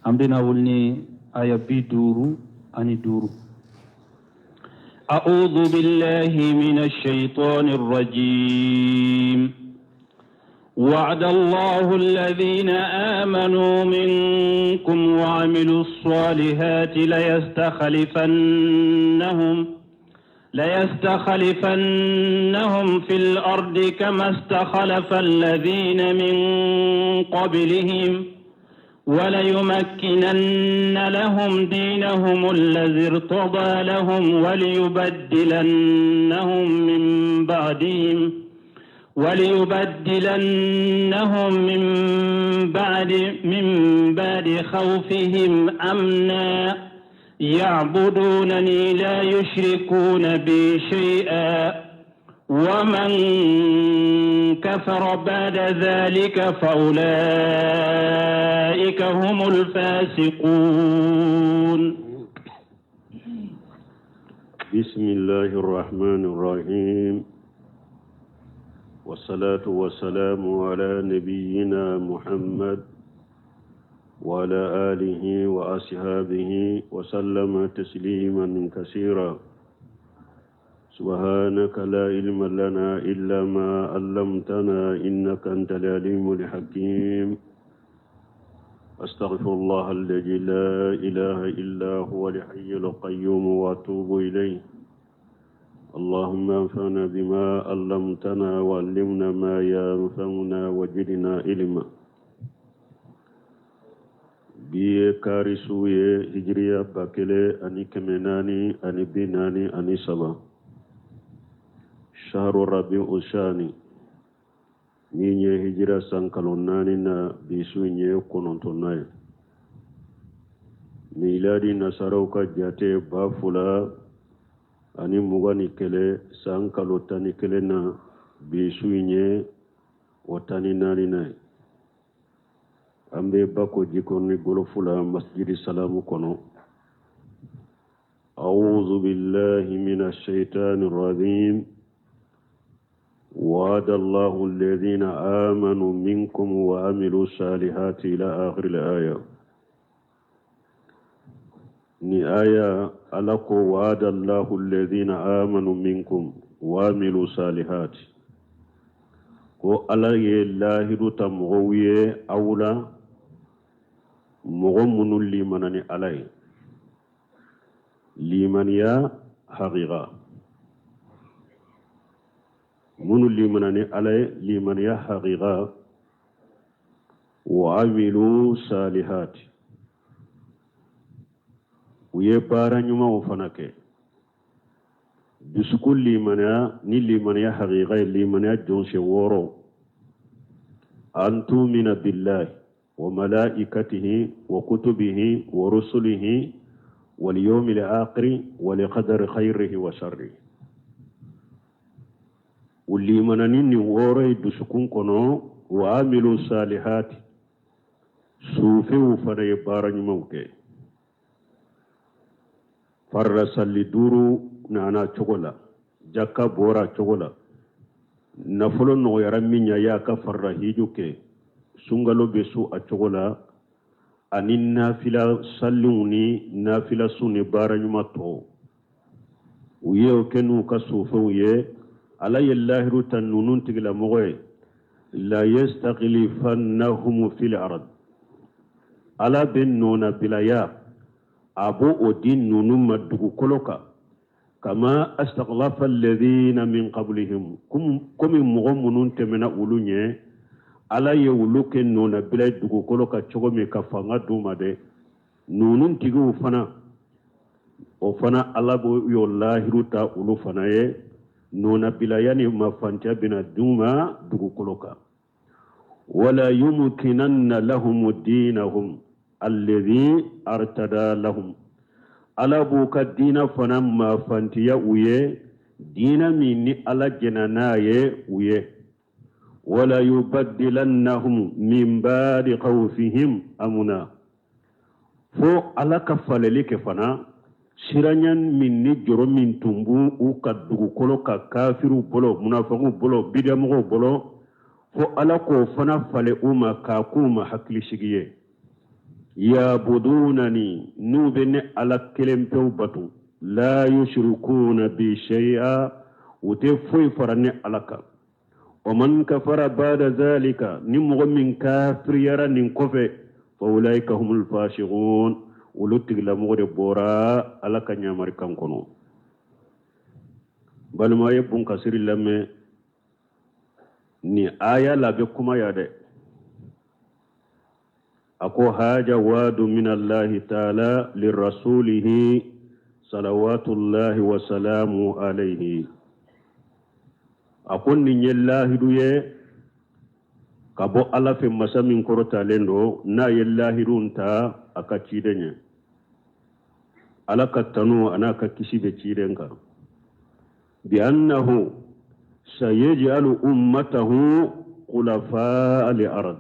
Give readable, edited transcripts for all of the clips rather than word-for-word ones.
An bɛna wuli ni aya 55. أعوذ بالله من الشيطان الرجيم وعد الله الذين آمنوا منكم وعملوا الصالحات ليستخلفنهم في الأرض كما استخلف الذين من قبلهم وليمكنن لهم دينهم الذي ارتضى لهم وليبدلنهم من بعدهم وليبدلنهم من بعد خوفهم أمنا يعبدونني لا يشركون بي شيئا ومن كفر بعد ذلك فأولئك هم الفاسقون. بسم الله الرحمن الرحيم، والصلاة والسلام على نبينا محمد وعلى آله وأصحابه وسلم تسليما كثيرا. سبحانك لا علم لنا إلا ما علمتنا إنك أنت العليم الحكيم. أستغفر الله الذي لا إله إلا هو الحي القيوم وأتوب إليه. اللهم انفعنا بما علمتنا وعلمنا ما ينفعنا وزدنا علما. Bi ye kari su ye, hijiriya 1443, shahru rabiu sani, min ye hijira san kalo naani na, bi su in ye kɔnɔntɔnna ye. Miladi nasaraw ka jate, 2021 san kalo 11 na, bi su in ye o 14 na ye. An bɛ Bako Jikɔrɔni Gɔlɔfu la, Masjidi Salamu kɔnɔ. أعوذ بالله من الشيطان الرجيم. وعد الله الذين آمنوا منكم وعملوا الصالحات إلى آخر الآية. Ni aya, Ala ko: وعد الله الذين آمنوا منكم وعملوا الصالحات, ko Ala ye lahidu ta mɔgɔw ye aw la, mɔgɔ minnu limana ni Ala ye, limaniya haqiqa, minnu limana ni Ala ye, limaniya haqiqa, wa amilu salihati, u ye baara ɲumanw fana kɛ. Dusukun limaniya ni limaniya haqiqa ye limaniya jɔnsen wɔɔrɔ: an tumina billahi wa malaikatihi wa kutubihi wa rusulihi wal yawmil akhiri wal qadari khayrihi wa sharrihi. U limana ni nin wɔɔrɔ ye dusukun kɔnɔ, wa amilu salihati, sufew fana ye baara ɲumanw kɛ. Farila salli duuru nana cogo la, jaka bɔra cogo la, nafolo nɔgɔyara min ɲa y'a ka farila hiju kɛ, sunkalo bɛ su a cogo la, ani nafila salliw ni nafila sun ni baara ɲuman tɔw, u ye o kɛ n'u ka sofɛnw ye. Ala ye lahiru ta ninnu tigilamɔgɔ ye: la yastakhlifannahum fil ard, Ala bɛ nɔnabilaya a b'o o di ninnu ma dugukolo kan, kama astakhlafa alladhina min qablihim, komi mɔgɔ minnu tɛmɛna olu ɲɛ, Ala ye olu kɛ nɔnabila ye dugukolo kan cogo min, ka fanga d'u ma dɛ. Ninnu tigiw fana, o fana, Ala b'o y'o lahiru ta olu fana ye, nɔnabilaya ni mafantiya bɛna d'u ma dugukolo kan. Wala yumkinanna lahum dinahum alladhi artada lahum, Ala b'u ka diina fana mafantiya u ye, diina min ni Ala jɛna n'a ye u ye. Wala yubaddilannahum min ba'di khawfihim amuna, fo Ala ka faleli kɛ fana, siranya min ni jɔrɔ min tun b'u u ka dugukolo ka kafiriw bolo, munafakiw bolo, bidiyamɔgɔw bolo, fo Ala k'o fana fale u ma k'a k'u ma hakilisigi ye. Yabudunani, n'u bɛ ne Ala kelen pewu bato, la yushrikuna bi shay'a, u tɛ foyi fara ne Ala kan. Wa man kafara ba'da zalika, ni mɔgɔ min kafiriyara nin kɔfɛ, fa ulaika humul fasiqun, olu tigilamɔgɔ de bɔra Ala ka ɲamarikan kɔnɔ. Balima ye bunkasiri lamɛn nin aya la, bɛ kuma ya dɛ. A ko haja wadu min allahi taala lirasulihi salawatullahi wasalamu alayhi. A ko nin ye lahidu ye ka bɔ Ala fɛ, masa min kɔrɔtalen don, n'a ye lahidu ta a ka ciden ye. Ala ka tanu a n'a ka kisi bɛ ciden kan. Bi annahu sayaj'alu ummatahu khulafa li ard,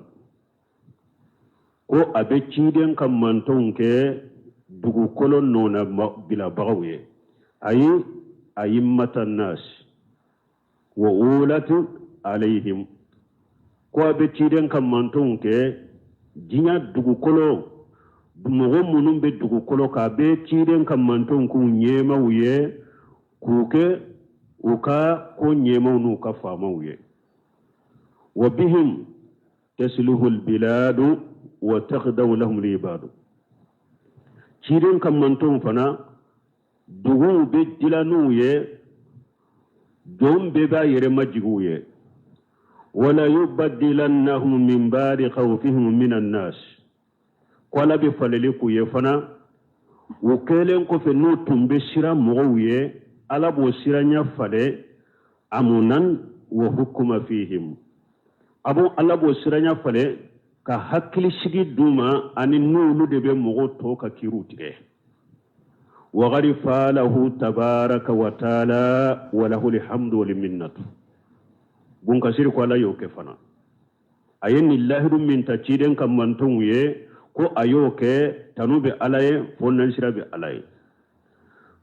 ko a bɛ ciden ka mantonw kɛ dugukolo nɔna bilabagaw ye, ayi ayimmata nas wa ulatu alayhim, ko a bɛ ciden ka mantonw kɛ diɲɛ dugukolo mɔgɔ minnu bɛ dugukolo kan, a bɛ ciden ka mantonw k'u ɲɛmaw ye, k'u kɛ u ka ko ɲɛmaw n'u ka faamaw ye. Wa bihim tasluhu albiladu wa takhdaw lahum alibadu, ciden ka mantonw fana duguw bɛ dila n'u ye, jɔn bɛɛ b'a yɛrɛ majigin u ye. Wala yubaddilannahum min ba'di khawfihim min annas, ko Ala bɛ faleli k'u ye fana, u kɛlen kɔfɛ n'u tun bɛ siran mɔgɔw ye, Ala b'o siranya falen amunan wa hukuma fihim. A b'o Ala b'o siranya falen ka hakilisigi d'u ma, ani n'olu de bɛ mɔgɔw tɔw ka kiriw tigɛ. Wagadi falahu tabaraka wa taala walahu alhamdu wal minnatu. Bunkasiri ko Ala y'o kɛ fana. A ye nin lahidu min ta ciden ka mantonw ye, ko a y'o kɛ, tanu bɛ Ala ye, fo nansira bɛ Ala ye.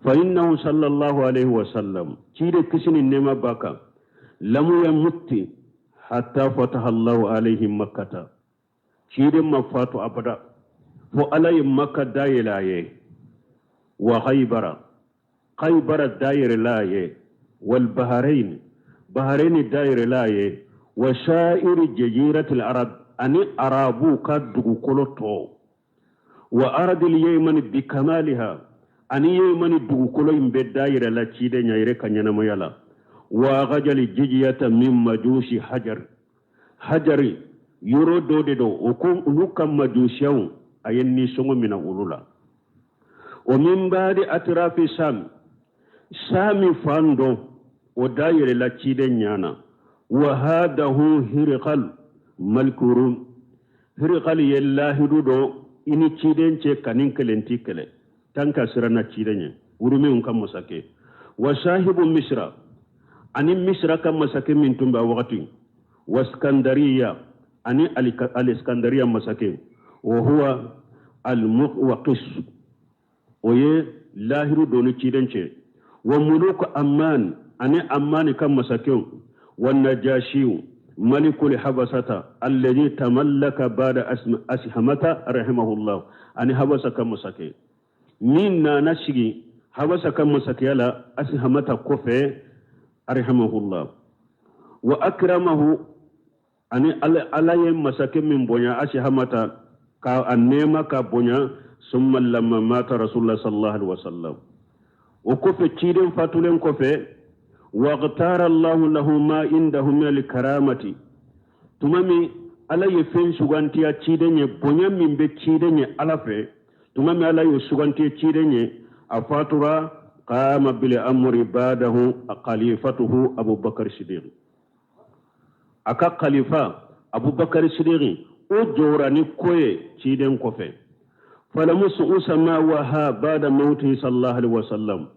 Fa innahu sallallahu alaihi wa sallam, ciden kisi ni nɛɛma b'a kan, lamu yamutti hatta fataha Allahu alaihi makkata, ciden ma fatu abada fo Ala ye Makka dayɛlɛ a ye, wa Khaybara, Khaybara dayɛlɛla a ye, wal Bahrain, Bahrain dayɛlɛla a ye, wa sa'iri jaziratil arab, ani arabuw ka dugukolo tɔ, wa aradil yemani bi kamaliha, ani yemani dugukolo in bɛɛ dayɛlɛla ciden ɲa yɛrɛ ka ɲɛnamaya la. Wa akhajali jijiyata min majusi hajar, hajari yɔrɔ dɔ de don, o ko olu ka majusiyaw, a ye nisɔngɔ minɛ olu la. O min baadi atirafi sami, sami fan dɔ, o dayɛlɛla ciden ɲa na. Wa hadahu Hirikal malikurum, Hirikal ye lahidu dɔ i ni ciden cɛ ka nin kelen ti kɛlɛ tan ka siranna ciden ɲɛ, Wurumiw ka masakɛ, wa sahibu Misira, ani Misira ka masakɛ min tun bɛ a wagati, wa Skandariya, ani Aliskandariya masakɛ, wa huwa Almuwaqis, o ye lahiru don ni ciden cɛ, wa muluk Amman, ani Amman ka masakɛw, wa Najashiw malikul Habasata alladhi tamallaka ba'da Ashamata rahimahullah, ani Habasa ka masakɛ min nana sigi Habasa ka masakɛya la Ashamata kɔfɛ rahimahullah, wa akramahu, ani Ala ye masakɛ min bonya Ashamata ka a nɛɛma ka bonya. Summa lamma mata rasulullah sallallahu alaihi wasallam, o kɔfɛ ciden fatulen kɔfɛ, waqtara Allahu lahu ma indahu min al-karamati, tuma min Ala ye fɛn sugantiya ciden ye, bonya min bɛ ciden ye Ala fɛ, tuma min Ala y'o sugantiya ciden ye, a fatura, qama bil amri ba'dahu khalifatuhu Abubakar Siddiq, a ka khalifa Abubakar Siddiq, o jɔra ni ko ye ciden kɔfɛ. Falamu usama waha ba'da mawtihi sallallahu alaihi wasallam,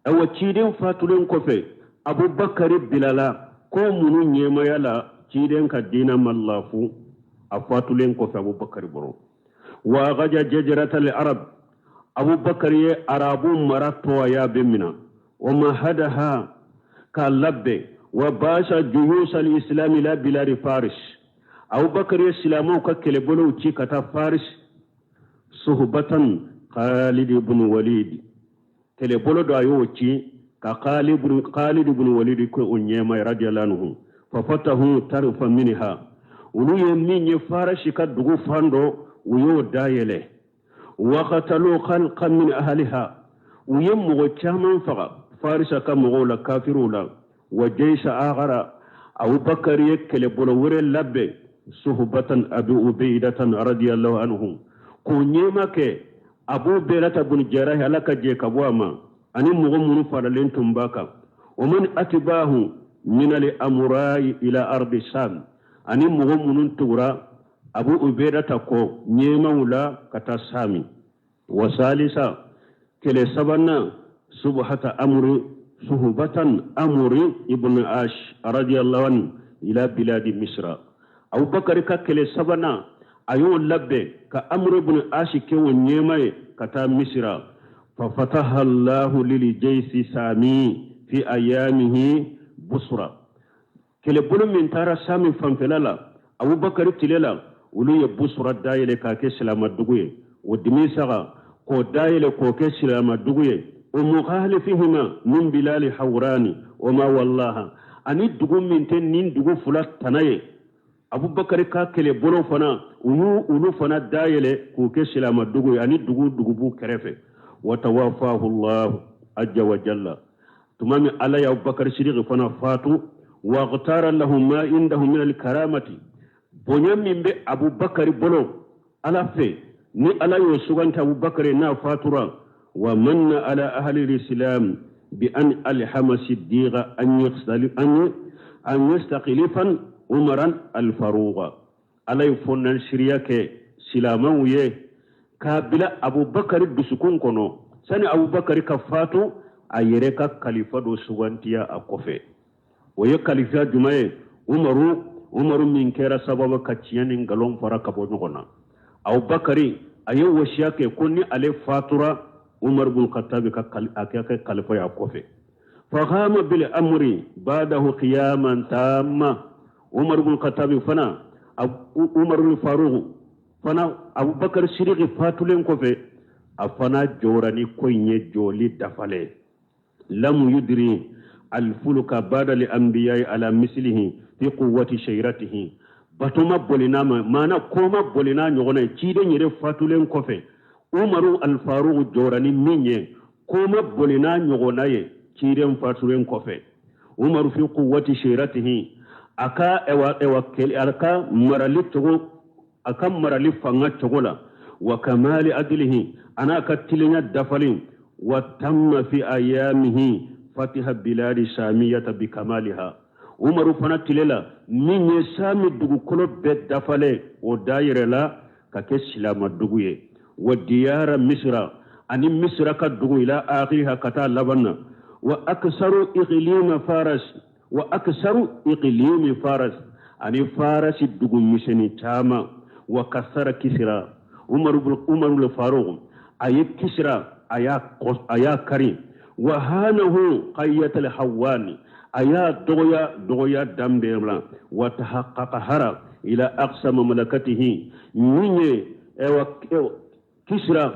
awa ciden fatulen kɔfɛ, Abubakar bilala ko minnu ɲɛmaya la, ciden ka diina ma lafu a fatulen kɔfɛ Abubakar bɔrɔ. Wa gaja jaziratal arab, Abubakar ye arabu mara tɔ a y'a bɛɛ mina, wa mahadaha, k'a labɛn, wa basa juyusal islami ila biladi Faris, Abubakar ye silamɛw ka kɛlɛbolow ci ka taa Faris. Suhubatan Khalid ibn Walid, kɛlɛbolo dɔ a y'o ci ka Khalid ibn Walid kɛ o ɲɛmaa ye radiyallahu anhu. Fafatahu tarifa minha, olu ye min ye Farasi ka dugu fan dɔ, u y'o dayɛlɛ. Wakatalu khalqan min ahliha, u ye mɔgɔ caman faga Farisa ka mɔgɔw la, kafiriw la. Wa jaysa akhara, Abubakar ye kɛlɛbolo wɛrɛ labɛn suhbatan Abi Ubaidatan radiyallahu anhu, k'o ɲɛma kɛ Abu Ubaidata bun Jarahi, Ala ka jɛ ka bɔ a ma, ani mɔgɔ minnu faralen tun b'a kan. Wa man atbahu min al amurayi ila ardi Sam, ani mɔgɔ minnu tugura Abu Ubaidata kɔ ɲɛmaw la ka taa Sami. Wa salisa, kɛlɛ sabanan, subhata amri suhbatan Amri ibn Ash radiyallahu anhu ila biladi Misra. Abubakar ka kɛlɛ sabanan a y'o labɛn ka Amri ibn Ash kɛ o ɲɛma ye ka taa Misra. Fa fataha Allahu lil jaysi sami fi ayamihi Busra. Kɛlɛbolo min taara Sami fanfɛla la Abubakari tile la, olu ye Busura dayɛlɛ k'a kɛ silamadugu ye, o Dimisaga k'o dayɛlɛ k'o kɛ silamadugu ye, o mukhalifihima min bilali hawurani o ma walaha, ani dugu min tɛ nin dugu fila tana ye, Abubakari ka kɛlɛbolo fana u y'u olu fana dayɛlɛ k'o kɛ silamadugu ye, ani dugu dugu b'u kɛrɛfɛ. Watawafahu llahu ajja wa jalla, tuma min Ala ye Abubakar Sidiki fana fatu, waqtara lahu ma indahu min alkaramati, bonya min bɛ Abubakar bolo Ala fɛ, ni Ala y'o suganti Abubakar n'a fatura, wa manna ala ahli lislam bi an alhama siddiqa an yastakhlifan umaran alfaruqa. Ala ye fonnansiriya kɛ silamɛw ye k'a bila Abubakari dusukun kɔnɔ sani Abubakari ka fatu, a yɛrɛ ka kalifa dɔ sugantiya a kɔfɛ. O ye kalifa jumɛn ye? Umaru, Umaru min kɛra sababu ka tiɲɛ ni nkalon fara ka bɔ ɲɔgɔn na. Abubakari a ye wasiya kɛ ko ni ale fatura, Umaru bun Khattabi ka a kɛ kalifa ye a kɔfɛ. Faqama bil amri ba'dahu qiyaman tamma. Umaru bun Khattabi fana, Umaru Faruku fana, Abubakar Sidiki fatulen kɔfɛ, a fana jɔra ni ko in ye jɔli dafalen. Lam yudiri alfuluka bada li anbiya'i ala mislihi fi quwwati shayratihi, bato ma boli n'a ma, maana ko ma boli n'a ɲɔgɔnna ye. Ciden yɛrɛ fatulen kɔfɛ, Umaru Alfaruku jɔra ni min ye, ko ma boli n'a ɲɔgɔnna ye ciden fatulen kɔfɛ. Umaru fi quwwati shayratihi, a ka ewa ewa kɛlɛ, a ka marali cogo, a ka marali fanga cogo la, wa kamali adilihi, a n'a ka tilenya dafalen, wa tamma fi ayamihi fatiha biladi samiyata bi kamaliha. Umaru fana tile la, min ye Sami dugukolo bɛɛ dafalen, o dayɛlɛla ka kɛ silamadugu ye, wa diyara Misira, ani Misira ka dugu, ila akhiriha, ka taa laban na, wa aksaru iqlima Faras, wa aksaru iqlimi Faras, ani Farasi dugu misɛnnin caman, wa kasara Kisira. Umaru Faruq a ye Kisira a y'a kari, wa hanahu qayyatal hawani, a y'a dɔgɔya dɔgɔya dan bɛɛ la, wa tahaqqaqahara ila aqsa mamlakatihi, min ye ɛwa Kisira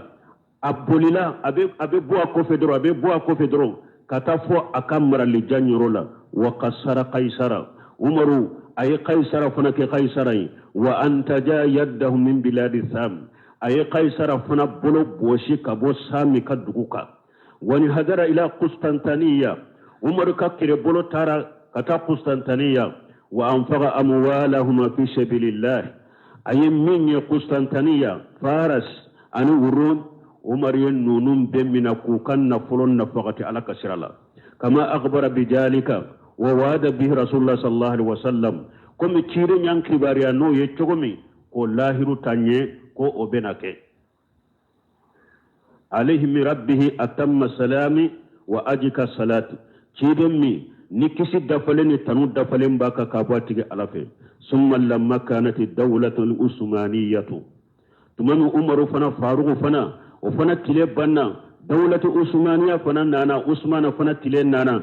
a bolila, a bɛ bɔ a kɔfɛ dɔrɔn, a bɛ bɔ a kɔfɛ dɔrɔn ka taa fɔ a ka maralijan yɔrɔ la. Wa kasara Kaisara, Umaru a ye Kaisara fana kɛ Kaisara ye, wa antaja yaddahu min biladi Sam, a ye Kaisara fana bolo bɔsi ka bɔ Sami ka dugu kan. Wani hadara ila Kustantaniya, Umaru ka kɛlɛbolo taara ka taa Kustantaniya, wa anfaqa amwalahuma fi sabilillah, a ye min ye Kustantaniya, Faras ani Rum, Umaru ye ninnu bɛɛ minɛ k'u ka nafolo nafagati Ala ka sira la. Kama akhbara bijalika wa wa'ada bihi rasulullah sallallahu alaihi wasallam, komi ciden y'an kibaruya n'o ye cogo min, k'o lahiru ta ɲɛ ko o bɛna kɛ. Alayhi min rabbihi atamma salami wa ajika salati, ciden min ni kisi dafalen ni tanu dafalen b'a kan ka bɔ a tigi Ala fɛ. Summa lamma kanati dawlatul usmaniyatu, tuma min Umaru fana Faruku fana o fana tile banna, dawlatu usmaniya fana nana, Usmana fana tile nana,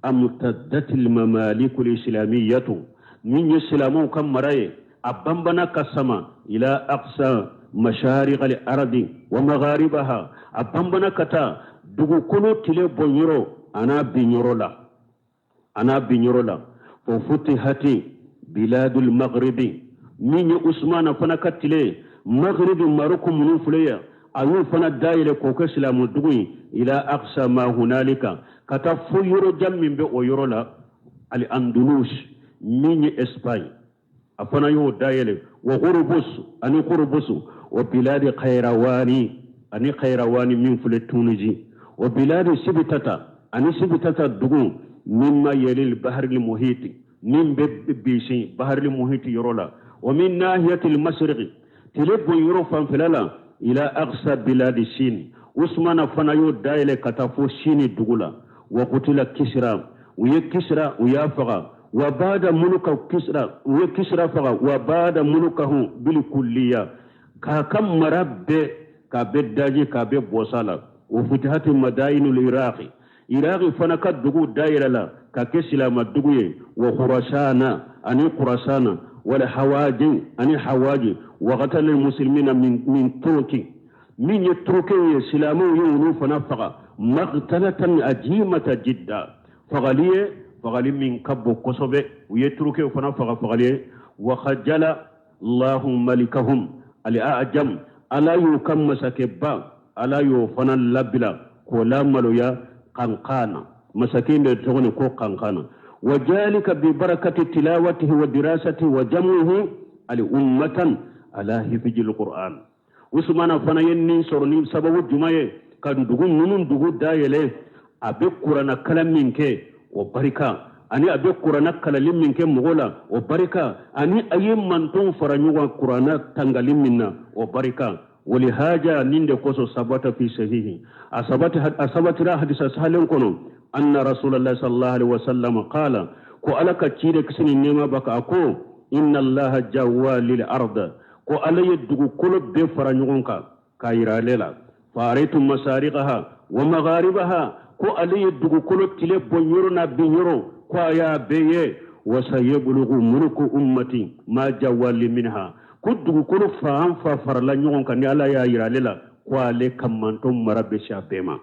amtaddatil mamalikul islamiyatu, min ye silamɛw ka mara ye, a banbana ka sama ila aqsa masharikal aradi wa magharibaha, a banbana ka taa dugukolo tile bɔnyɔrɔ an'a binyɔrɔ la, an'a binyɔrɔ la. Fa futihati biladul maghribi, min ye Usumana fana ka tile maghribi Maroko minnu filɛ yan, a y'o fana dayɛlɛ k'o kɛ silamɛ dugu ye, ila aqsa ma hunalika, ka taa fo yɔrɔ jan min bɛ o yɔrɔ la, al andalus min ye Espagne, a fana y'o dayɛlɛ, wa Qurubus ani Qurubus, wa biladi Khairawani ani Khairawani min filɛ Tunizi, wa biladi Sibitata ani Sibitata dugu, mimma yalil baharil muhiti, min bɛ bisin baharil muhiti yɔrɔ la, wa min nahiyatil masriqi, tile bɔ yɔrɔ fanfɛla la, ila aqsa biladi Sin, Usumana fana y'o dayɛlɛ ka taa fo Sini dugu la. Wa kutila Kisira, u ye Kisira, u y'a faga, wa bada muluka Kisira, u ye Kisira faga, wa bada mulukahu bil kulliya, k'a ka mara bɛɛ k'a bɛɛ daji, k'a bɛɛ bɔs'a la. Wa futihati madayinul iraqi, iraqi fana ka dugu dayɛlɛla ka kɛ silama dugu ye, wa khurasana ani khurasana, wal hawaji ani hawaji, wa qatalal muslimina min turki, min ye turukew ye, silamɛw ye olu fana faga, maqtalatan ajimata jidda, fagali ye fagali min ka bon kosɛbɛ, u ye turukew fana faga fagali ye. Wa khajala allahu malikahum al-ajam, ala y'u ka masakɛba, ala y'o fana labila k'o lamaloya, Kankana, masakɛ in de tɔgɔ ni ko Kankana. Wa jalika bi barakati tilawatihi wa dirasatihi wa jamuhu al ummatan ala hifjil qur'an. Usumana fana ye nin sɔrɔ ni sababu jumɛn ye? Ka dugu ninnu dugu dayɛlɛ, a bɛ kuranna kalan min kɛ o barika, ani a bɛ kuranna kalali min kɛ mɔgɔ la o barika, ani a ye mantɔnw fara ɲɔgɔn kan kuranna tangali min na o barika. Walihaja, nin de kosɔn, sabata fi sahihi, a sabatira hadisa sahalen kɔnɔ, anna rasulallah sallallahu alaihi wasallam qala, ko ala ka ciden kisi ni nɛɛma b'a kan, a ko inna allaha jawwa lil arda, ko ala ye dugukolo bɛɛ fara ɲɔgɔn kan k'a yira ale la, faaraitu masariqaha wa magharibaha, ko ale ye dugukolo tile bɔ yɔrɔ n'a bin yɔrɔ, ko a y'a bɛɛ ye, wa sayablugu muluku ummati ma jawali minha, ko dugukolo fan fan farala ɲɔgɔn kan, ni ala y'a yira ale la ko ale ka mantɔn mara bɛ se a bɛɛ ma.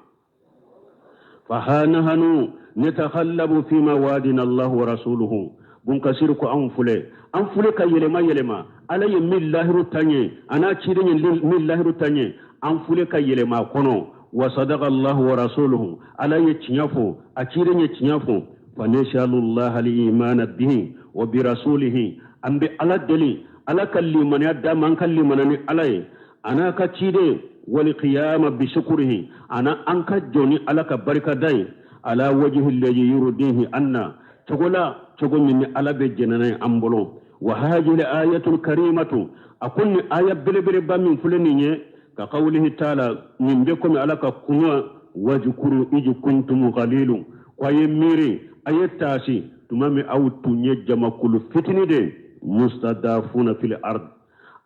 Faha nahanu natakhallabu fima wadina Allah wa rasuluhu. Bun Kasir ko anw filɛ, an filɛ ka yɛlɛma yɛlɛma ala ye min lahiru ta ɲɛ, a n'a ciden ye min lahiru ta ɲɛ, an filɛ ka yɛlɛma a kɔnɔ. Wa sadaqa Allah wa rasuluhu, ala ye tiɲɛ fɔ, a ciden ye tiɲɛ fɔ. Fa nasalullah al-imana bihi wa bi rasulihi, an bɛ ala deli ala ka limaniya d'an ma, an ka limaniya ni ala ye a n'a ka ciden, wal qiyama bi shukrihi, ana an ka jɔ ni ala ka barikada ye, ala wajhi alladhi yurdihi anna, cogo la cogo min ni ala bɛ jɛnɛ n'a ye an bolo. Wa hadhihi ayatul karimatu, a ko ni aya belebeleba min filɛ nin ye, ka qawlihi taala, nin bɛ komi ala ka kuma, wajkuru ij kuntum qalilun, ko a ye miiri, a ye taasi tuma min aw tun ye jamakulu fitini de, mustadafuna fil ard,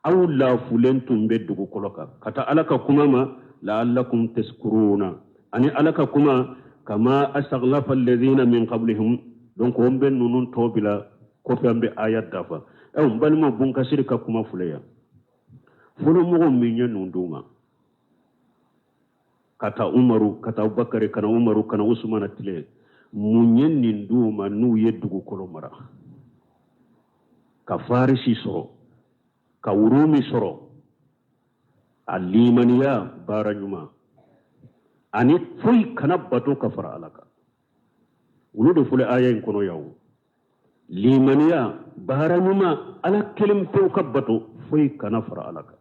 aw lafulen tun bɛ dugukolo kan, ka taa ala ka kuma ma, la'allakum tashkuruna, ani ala ka kuma, kama astaghlafa alladhina min qablihim. Donc on bɛ ninnu tɔ bila kɔfɛ, an bɛ aya dafa. Ɛ n balimaw, Bun Kasiri ka kuma filɛ yan. Fɔlɔmɔgɔw min ye ninnu d'u ma, ka taa Umaru, ka taa Abubakari, ka na Umaru, ka na Usumana tile, mun ye nin d'u ma n'u ye dugukolo mara, ka Farisi sɔrɔ, ka Wurumi sɔrɔ? A limaniya, baara ɲuman, ani foyi kana bato ka fara ala kan. Olu de filɛ aya in kɔnɔ yan. O limaniya, baara ɲuman, ala kelen pewu ka bato, foyi kana fara ala kan.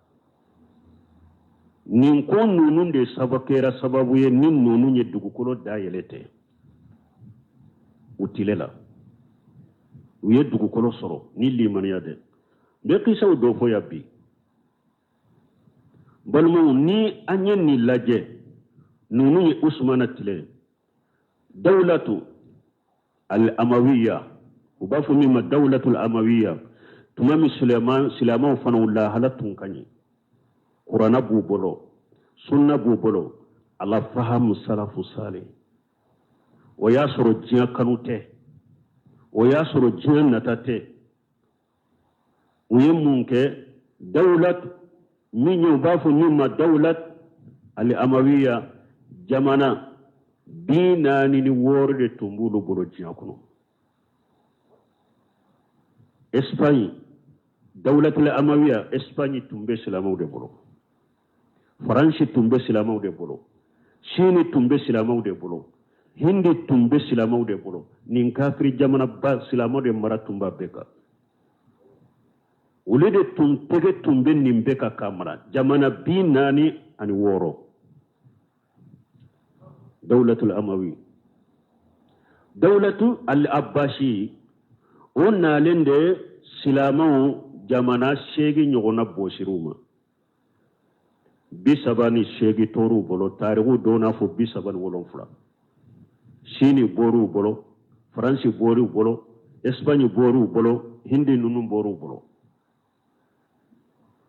Nin ko ninnu de kɛra sababu ye ni ninnu ye dugukolo dayɛlɛ tɛ u tile la, u ye dugukolo sɔrɔ ni limaniya dɛ. N bɛ kisaw dɔ fɔ yan bi, balimaw. Ni an ye nin lajɛ, ninnu ye Usumana tile, dawulatu al-amawiya, u b'a fɔ min ma dawulatul amawiya, tuma min silamɛw fana u lahala tun ka ɲi, kuranna b'u bolo, sunna b'u bolo, ala fahamu salafu salih, o y'a sɔrɔ diɲɛ kanu tɛ, o y'a sɔrɔ diɲɛ nata tɛ. U ye mun kɛ? Dawulat Min ye u b'a fɔ min ma dawulat al amawiya, jamana 46 de tun b'olu bolo diɲɛ kɔnɔ. Espagne, dawulatul amawiya, Espagne tun bɛ silamɛw de bolo, Faransi tun bɛ silamɛw de bolo, Sini tun bɛ silamɛw de bolo, Hindi tun bɛ silamɛw de bolo. Nin kafiri jamanaba silamɛw de mara tun b'a bɛɛ kan. Olu de tun tɛgɛ tun bɛ nin bɛɛ kan k'a mara, jamana 46, dawulatul amawi. Dawulatu al abbasi, o nalen de silamɛw jamana 8 ɲɔgɔnna bɔsir'u ma, 38 tor'u bolo. Tariku dɔw n'a fɔ 37. Sini bɔr'u bolo, Faransi bɔr'u bolo, Espagne bɔr'u bolo, Hindi ninnu bɔr'u bolo.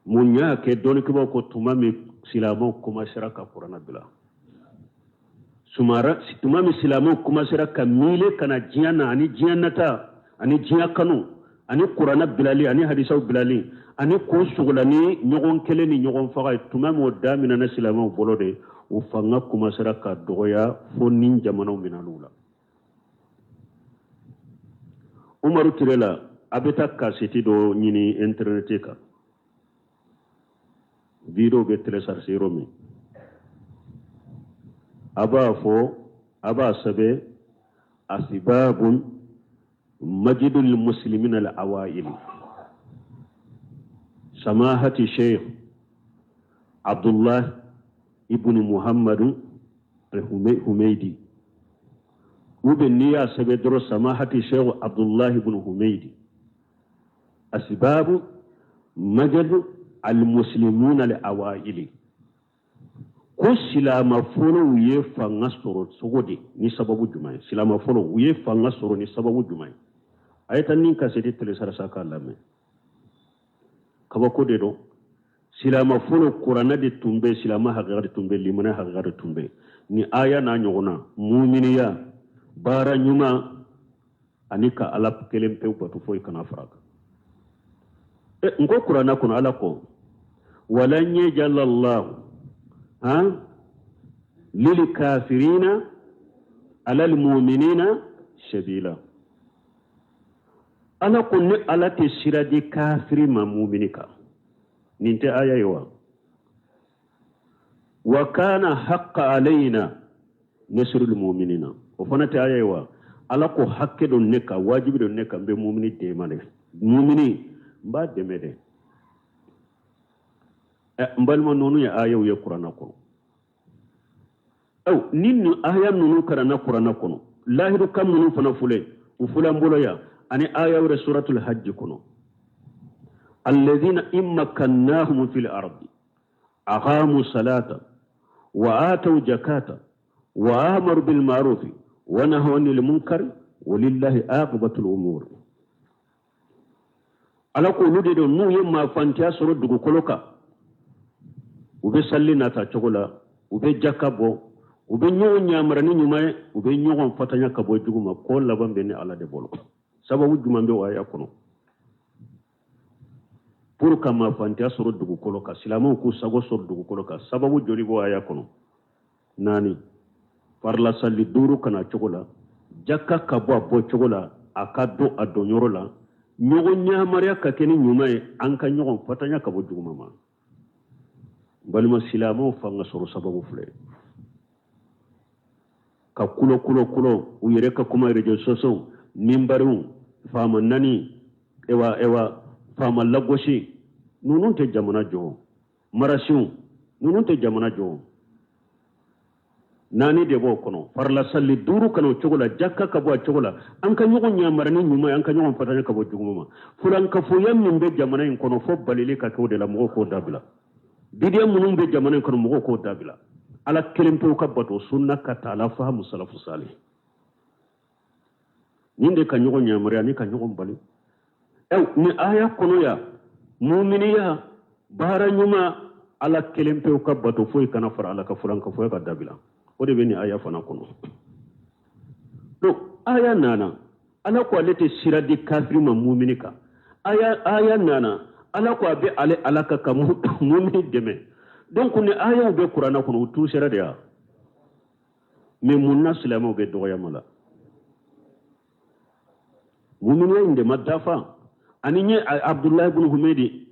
Mun y'a kɛ? Dɔnnikɛbaaw ko tuma min silamɛw komasera ka kuranna bila, sumara tuma min silamɛw komasera ka miile ka na diɲɛ na ani diɲɛ nata ani diɲɛ kanu ani kuranna bilali ani hadisaw bilali ani k'u sogola ni ɲɔgɔn kɛlɛ ni ɲɔgɔn faga ye, tuma min o daminɛna silamɛw bolo de, o fanga komasera ka dɔgɔya fo ni jamanaw minɛn'u la. Umaru tile la, a bɛ taa kasɛti dɔ ɲini intɛrɛnɛti kan, video bɛ télécharger yɔrɔ min, a b'a fɔ, a b'a sɛbɛn asibabun majidul muslimina al awaili samahati sheikh Abdullah ibn Muhammadu al-Humaydi, ou bien n'i y'a sɛbɛn dɔrɔn samahati sheikh Abdullah ibn Humaydi asbabu majadu al-muslimuna al-awaili, ko silama fɔlɔw ye fanga sɔrɔ cogo di, ni sababu jumɛn ye? Silama fɔlɔw u ye fanga sɔrɔ ni sababu jumɛn ye? A ye taa nin kasɛti télécharger k'a lamɛn, kabako de don. Silama fɔlɔ, kuranɛ de tun bɛ, silama hakika de tun bɛ, limaniya hakika de tun bɛ. Ni aya n'a ɲɔgɔnna, muminiya, baara ɲuman ani ka Ala kelen pewu bato, foyi kana fara kan. N ko kuranɛ kɔnɔ, Ala ko walan yajala Allahu han lil kafirina alal muminina sabila. Ala ko ne Ala tɛ sira di kafiri ma mumini kan. Nin tɛ aya ye wa? Wa kana haqqa alayna nasrul muminina, o fana tɛ aya ye wa? Ala ko hakɛ don ne kan, wajibi don ne kan, n bɛ mumini dɛmɛ dɛ, mumini n b'a dɛmɛ dɛ. N balima, ninnu ye ayaw ye kuranɛ kɔnɔ. Aw ni nin aya ninnu karanna kuranɛ kɔnɔ, lahidu kan minnu fana filɛ, u filɛ an bolo yan, ani aya wɛrɛ suratul hajj kɔnɔ, alladhina in makkannahum fil ardi aqamu salata wa ataw jakata wa amaru bil ma'rufi wa nahaw anil munkar walillahi aqibatul umur. Ala ko olu de don, n'u ye maafantiya sɔrɔ dugukolo kan, u bɛ sali nata cogo la, u bɛ jaka bɔ, u bɛ ɲɔgɔn yamara ni ɲuman ye, u bɛ ɲɔgɔn fatanya ka bɔ jugu ma. Ko laban bɛ ne Ala de bolo. Sababu jumɛn bɛ o aya kɔnɔ pour ka maafantiya sɔrɔ dugukolo kan, silamɛw k'u sago sɔrɔ dugukolo kan? Sababu joli b'o aya kɔnɔ? Naani. Farila sali 5 kana cogo la, jaka ka bɔ a bɔ cogo la, a ka don a donyɔrɔ la, ɲɔgɔn yamaruya ka kɛ ni ɲuman ye, an ka ɲɔgɔn fatanya ka bɔ juguman ma. Balima silamɛw, fanga sɔrɔ sababu filɛ ka kulo kulo kulo u yɛrɛ ka kuma réseaux sociaux, minbariw, faama nani, ewa ewa, faama lagosi, ninnu tɛ jamana jɔ. Marasiw ninnu tɛ jamana jɔ. Naani de b'o kɔnɔ: farila sali 5 kana o cogo la, jaka ka bɔ a cogo la, an ka ɲɔgɔn yamara ni ɲuman ye, an ka ɲɔgɔn fatanya ka bɔ juguman ma. Fulankafoya min bɛ jamana in kɔnɔ, fo balili ka kɛ o de la, mɔgɔw k'o dabila. Bidiya minnu bɛ jamana in kɔnɔ, mɔgɔw k'o dabila. Ala kelen pewu ka bato, sunna ka ta ala fahamu salafu salih. Nin de ka ɲɔgɔn yamaruya ni ka ɲɔgɔn bali. Ni aya kɔnɔ yan, muminiya, baara ɲuman, Ala kelen pewu ka bato, foyi kana fara Ala ka, fulankafoya ka dabila, o de bɛ nin aya fana kɔnɔ. Donc aya nana, Ala ko ale tɛ sira di kafiri ma mumini kan. Aya nana, Ala ko a bɛ ale Ala kan ka mumini dɛmɛ. Donc ni ayaw bɛ kuranna kɔnɔ, u tuusera de ya. Mais mun na silamɛw bɛ dɔgɔyama la? Muminiya in de ma dafa. Ani n ye Abdulahi bin Humedi,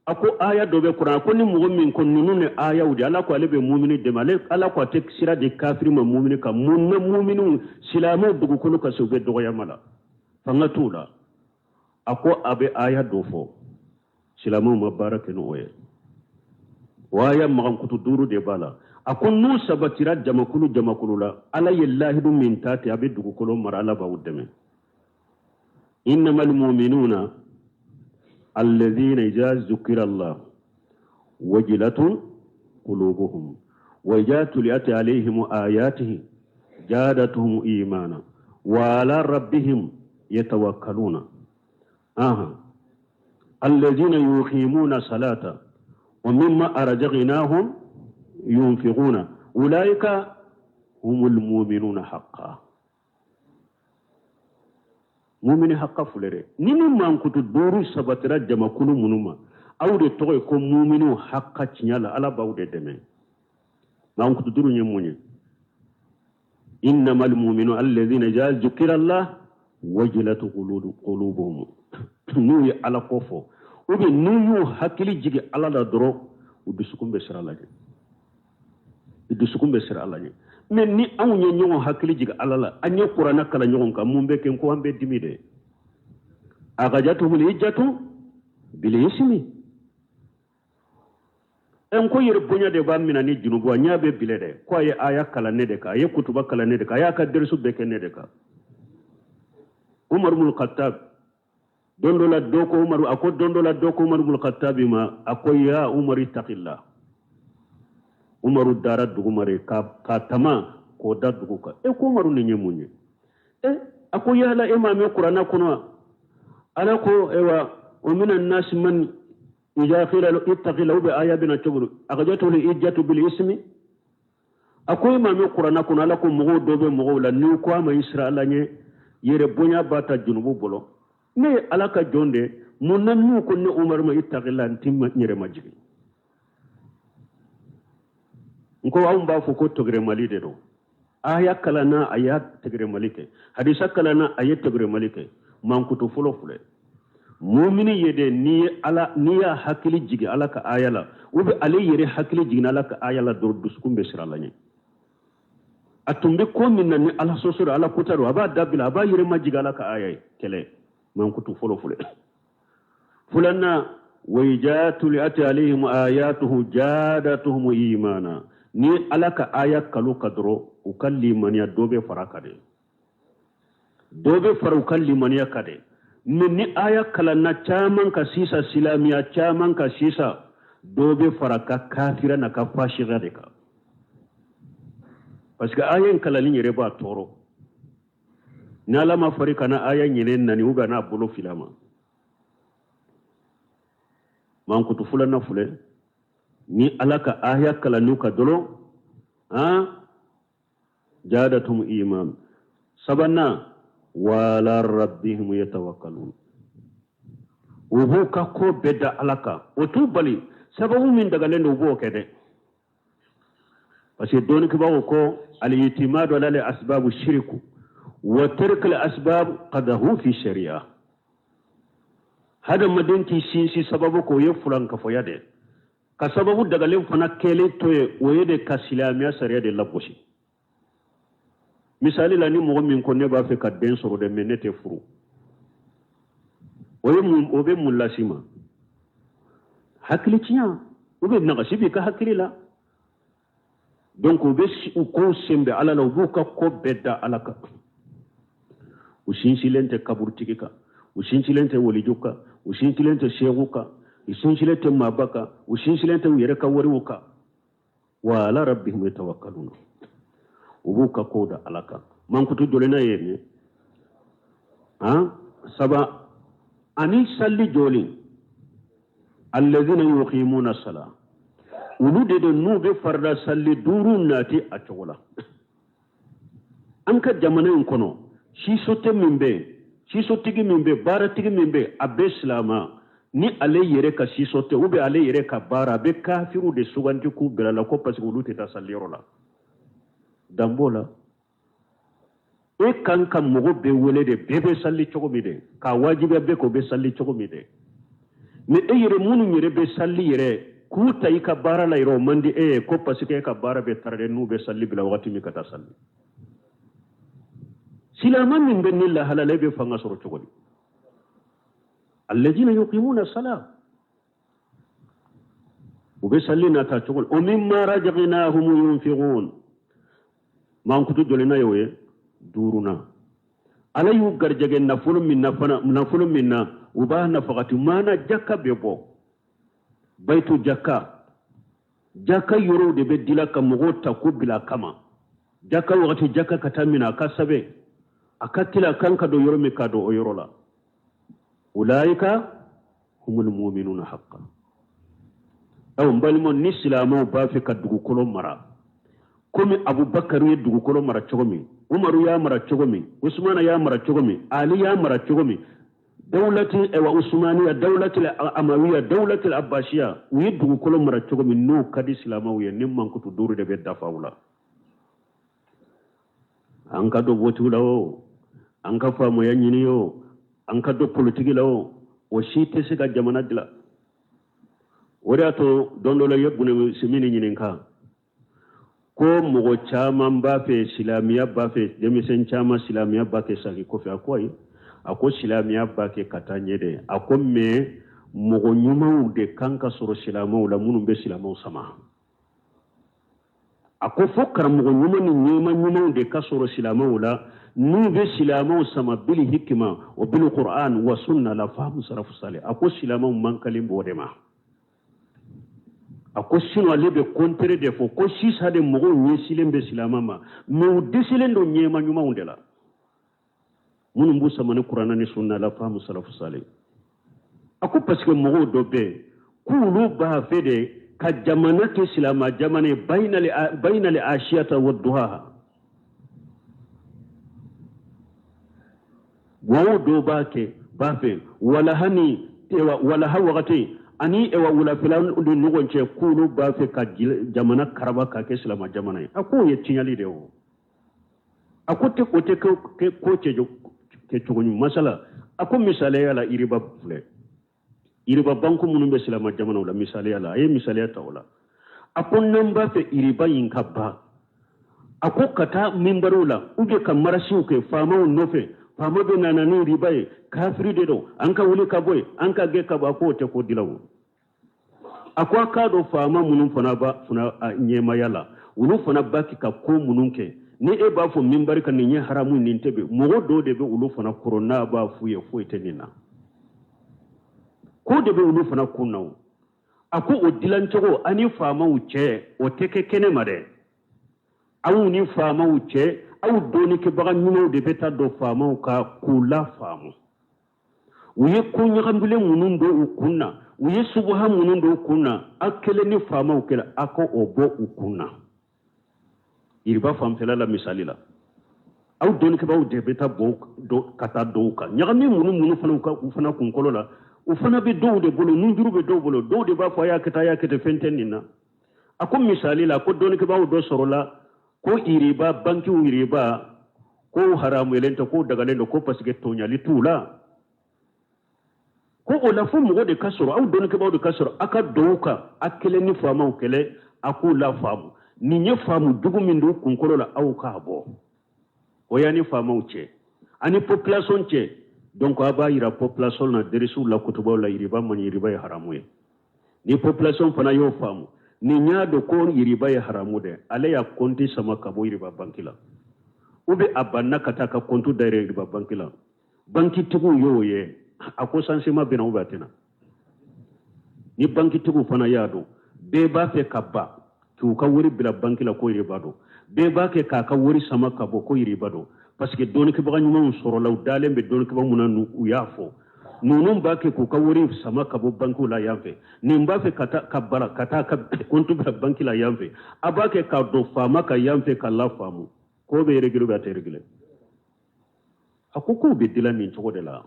a ko aya dɔ bɛ kuran ko ni mɔgɔ min ko ninnu ni ayaw de, Ala ko ale bɛ mumini dɛmɛ, ale Ala ko a tɛ sira di kafiri ma mumini kan. Mun na muminiw, silamɛw dugukolo ka se, u bɛ dɔgɔyama la, fanga t'u la? A ko a bɛ aya dɔ fɔ, silamɛw ma baara kɛ n'o ye. O aya magankutu duuru de b'a la. A ko n'u sabatira jamakulu jamakulu la, Ala ye lahidu min ta ten, a bɛ dugukolo mara, Ala b'aw dɛmɛ. Innamal muminuna alladhina idha zukira Allah wajilatun qulubuhum wa idha tuliyat alayhim ayatihi jadatuhum imana wa ala rabbihim yatawakkaluna. Aha, alladhina yuqimuna salata wa mimma arjaqnahum yunfiquna ulaika humul mu'minuna haqqan. Mumini hakka filɛ dɛ. Ni ni mankutu duuru sabatira jamakulu minnu ma, aw de tɔgɔ ye ko muminiw hakka tiɲɛ la, Ala b'aw de dɛmɛ. Mankutu duuru ye mun ye? Innamal muminu alladhina idha zukira Allah wajilat qulubuhum. N'u ye Ala ko fɔ, ou bien n'u y'u hakili jigin Ala la dɔrɔn, u dusukun bɛ siran Ala ɲɛ, u dusukun bɛ siran Ala ɲɛ. Mais ni anw ye ɲɔgɔn hakili jigin Ala la, an ye kuranna kalan ɲɔgɔn kan, mun bɛ kɛ? Ko an bɛ dimi dɛ. Akhadhatuhumul izzatu bil ismi. N ko yɛrɛ bonya de b'a minɛ ni junubu, a ɲɛ bɛ bilɛ dɛ, ko a ye aya kalan ne de kan, a ye kutuba kalan ne de kan, a y'a ka derisu bɛɛ kɛ ne de kan. Umar ibn Khattab, don dɔ la dɔ ko Umaru, a ko don dɔ la dɔ ko Umaru ibn Khattab ma, a ko ya Umaru ittaqillah. Umaru dara duguma de ka tama k'o da dugu kan. E ko Umaru, nin ye mun ye? E a ko yala e m'a mɛn kuranna kɔnɔ wa? Ala ko ewa wa minan nasi man idha qila lahu ittaqillah, ou bien aya bɛna cogo di? Akhadhatuhul izzatu bil ismi. A ko e m'a mɛn kuranna kɔnɔ, Ala ko mɔgɔw dɔ bɛ mɔgɔw la, n'u ko a ma i siran Ala ɲɛ, yɛrɛ bonya b'a ta junubu bolo. Ne ye Ala ka jɔn de, mun na n'u ko ne Umaru ma ittaqillah, n ti n yɛrɛ majigin? N ko anw b'a fɔ ko tɔgɛrɛmali de don. Aya kalanna, a y'a tɛgɛrɛmali kɛ. Hadisa kalanna, a ye tɛgɛrɛmali kɛ. Mankutu fɔlɔ filɛ. Mumini ye de, n'i ye Ala, n'i y'a hakili jigin Ala ka aya la, ou bien ale yɛrɛ hakili jiginna Ala ka aya la dɔrɔn, dusukun bɛ siran Ala ɲɛ. A tun bɛ ko min na ni Ala sɔsɔ don, Ala kota don, a b'a dabila, a b'a yɛrɛ majigin Ala ka aya ye. Kɛlɛ mankutu fɔlɔ filɛ. Filanan, wa idha tuliyat alayhim ayatuhu jadatuhum imana. Ni Ala ka aya kalo ka dɔrɔn, u ka limaniya dɔ bɛ fara kan dɛ, dɔ bɛ fara u ka limaniya kan dɛ. Mais ni aya kalanna caman ka sisan, silamɛya caman ka sisan, dɔ bɛ fara ka kafira n'a ka fasiya de kan, parce que aya in kalanni yɛrɛ b'a tɔɔrɔ. Ni Ala ma fari kana aya ɲinɛ nani u n'a bolo fila ma. Mankutu filanan filɛ. Ni Ala ka aya kalannu ka dɔrɔn, han, jadatum iman. Sabanan, wala rabbihim yatawakkalun. U b'u ka ko bɛɛ da Ala kan. O t'u bali sababu min dagalen don, u b'o kɛ dɛ, parce que dɔnnikɛbaaw ko al-itimadu ala al-asbabu shirku wa tarku al-asbab qadahu fi sharia. Hadamaden k'i sinsin sababu ko, o ye fulankafoya de. Ka sababu dagalen fana kɛlen to ye, o ye de ka silamɛya sariya de lagosi. Misali la, ni mɔgɔ min ko ne b'a fɛ ka den sɔrɔ dɛ, mais ne tɛ furu, o ye mun? O bɛ mun las'i ma? Hakili tiɲɛ, u bɛ nagasi b'i ka hakili la. Donc u bɛ u kow sen bɛ Ala la, u b'u ka ko bɛɛ da Ala kan. U sinsinlen tɛ kaburutigi kan, u sinsinlen tɛ waliju kan, u sinsinlen tɛ seegu kan, u sinsinlen tɛ maaba kan, u sinsinlen tɛ u yɛrɛ ka wariw kan. Wa ala rabbihim yatawakkaluna, u b'u ka kow da Ala kan. Mankutu jolina ye nin han? Saba. Ani salli jɔlen, alladhina yuqimuna sala, olu de don n'u bɛ farida salli duuru nati a cogo la. An ka jamana in kɔnɔ, sisotɛ min bɛ yen, sisotigi min bɛ yen, baaratigi min bɛ yen, a bɛɛ silama. Ni ale yɛrɛ ka sisɔ tɛ ou bien ale yɛrɛ ka baara, a bɛ kafiriw de suganti k'u bila la ko parce que olu tɛ taa saliyɔrɔ la. Dan b'o la. E kan ka mɔgɔ bɛɛ wele de, bɛɛ bɛ sali cogo min de, k'a wajibiya bɛɛ k'o bɛ sali cogo min de. Mais e yɛrɛ, minnu yɛrɛ bɛ sali yɛrɛ, k'u ta i ka baara la yɛrɛ, o man di e ye ko parce que e ka baara bɛ tarder n'u bɛ sali bila wagati min ka taa sali. Silama min bɛ nin lahala la, e bɛ fanga sɔrɔ cogo di? Alladina yuqimuna sala, u bɛ sali nata cogo di? Wa mimma razaqnahum yunfiqun. Mankutu jolina ye o ye? Duurunan. Ala y'u garijɛgɛ nafolo min na fana, nafolo min na u b'a nafagati, maana jaka bɛ bɔ, bayitu jaka, jaka yɔrɔw de bɛ dila ka mɔgɔw ta k'u bila a kama. Jaka wagati, jaka ka taa minɛ, a ka sɛbɛn, a ka tila, a kan ka don yɔrɔ min, ka don o yɔrɔ la. Ulaika humul muminuna haqqan. Aw n balimaw, ni silamɛw b'a fɛ ka dugukolo mara komi Abubakar ye dugukolo mara cogo min, Umaru y'a mara cogo min, Usumana y'a mara cogo min, Ali y'a mara cogo min, dawulati ɛwa Usumaniya, dawulati Amawiya, dawulati Abbasiya, u ye dugukolo mara cogo min, n'o ka di silamɛw ye, nin mankutu duuru de bɛ dafa u la. An ka don votiw la o, an ka faamuya ɲini o, an ka don politiki la o, o si tɛ se ka jamana dilan. O de y'a to don dɔ la, i ye Bune Simini ɲininka ko mɔgɔ caman b'a fɛ silamɛya b'a fɛ, denmisɛn caman silamɛya b'a kɛ sagi kɔfɛ. A ko ayi, a ko silamɛya b'a kɛ ka taa ɲɛ de. A ko mais mɔgɔ ɲumanw de kan ka sɔrɔ silamɛw la minnu bɛ silamɛw sama. A ko fo karamɔgɔ ɲuman ni ɲɛmaa ɲumanw de ka sɔrɔ silamɛw la n'u bɛ silamɛw sama bil hikima wa bil qur'an wa sunna la fahamu salafu salih. A ko silamɛw mankalen b'o de ma. A ko sinon ale bɛ contraire de fɔ ko sisan de mɔgɔw ɲɛsilen bɛ silamɛ ma, mais u dɛsɛlen don ɲɛmaa ɲumanw de la minnu b'u sama ni kuranɛ ni sunna la fahamu salafu salih. A ko parce que mɔgɔw dɔ bɛ yen k'olu b'a fɛ de ka jamana kɛ silama jamana ye bayinali asiyata wa duhaha. Mɔgɔw dɔw b'a kɛ b'a fɛ walaha ni walaha wagati ani ewa wulafɛla ni ɲɔgɔn cɛ, k'olu b'a fɛ ka jamana karaba k'a kɛ silama jamana ye. A k'o ye tiɲɛli de ye o. A ko tɛ o tɛ ko kɛcogo ɲuman. Masala, a ko misaliya la, iriba filɛ, iriba banku minnu bɛ silama jamanaw la, misaliya la, a ye misaliya ta o la. A ko n'an b'a fɛ iriba in ka ban, a ko ka taa minbariw la ou bien ka marasiw kɛ faamaw nɔfɛ, faama bɛ nana ni riba ye, kafiri de don, an ka wuli ka bɔ yen, an ka gɛn ka bɔ, a k'o tɛ ko dilan o. A ko a k'a dɔn faama minnu fana b'a fana ɲɛmaya la, olu fana b'a kɛ ka ko minnu kɛ, ni e b'a fɔ minbari kan nin ye haramu, nin tɛ bɛn, mɔgɔ dɔw de bɛ olu fana kɔrɔ n'a b'a f'u ye foyi tɛ nin na, ko de bɛ olu fana kun na o. A ko o dilancogo ani faamaw cɛ, o tɛ kɛ kɛnɛ ma dɛ. Aw ni faamaw cɛ, aw dɔnnikɛbaga ɲumanw de bɛ taa don faamaw kan k'u lafaamu. U ye ko ɲagamilen minnu don u kun na, u ye subuha minnu don u kun na, aw kelen ni faamaw kelen, a ko o bɔ u kun na. Iriba fanfɛla la, misali la, aw dɔnnikɛbaaw de bɛ taa bɔ ka taa dɔw kan ɲagami minnu fana ka u fana kunkolo la, u fana bɛ dɔw de bolo, nunjuru bɛ dɔw bolo, dɔw de b'a fɔ a y'a kɛ tan, a y'a kɛ ten, fɛn tɛ nin na. A ko misali la, ko dɔnnikɛbaaw dɔ sɔrɔla ko iriba bankiw, iriba ko haramuyalen tɛ, ko dagalen don, ko parce que tɔɲali t'u la. Ko o la fo mɔgɔ de ka sɔrɔ, aw dɔnnikɛbaaw de ka sɔrɔ, a ka dɔw kan, a kelen ni faamaw kɛlɛ, a k'u lafaamu nin ye faamu jugu min don kunkolo la, aw k'a bɔ. O y'a ni faamaw cɛ ani population cɛ. Donc a b'a yira population na derisiw la, kutubaw la, yiriba man, yiriba ye haramu ye. Ni population fana y'o faamu, nin y'a dɔn ko yiriba ye haramu dɛ, ale y'a kɔnti sama ka bɔ yiriba banki la, ou bien a banna ka taa ka kɔntu dayɛlɛ yiriba banki la, bankitigiw y'o ye, a ko changement bɛ na ou bien a tɛ na. Ni bankitigiw fana y'a dɔn, bɛɛ b'a fɛ ka ban k'u ka wari bila banki la ko yiriba don, bɛɛ b'a kɛ k'a ka wari sama ka bɔ ko yiriba don, parce que dɔnnikɛbaga ɲumanw sɔrɔla, u dalen bɛ dɔnnikɛbaga mun na, u y'a fɔ ninnu b'a kɛ k'u ka wari sama ka bɔ bankiw la yan fɛ, nin b'a fɛ ka taa ka bara ka taa ka kɔntu bila banki la yan fɛ, a b'a kɛ k'a don faama ka yan fɛ ka lafaamu ko bɛ régler ou bien a tɛ régler. A ko k'o bɛ dilan nin cogo de la.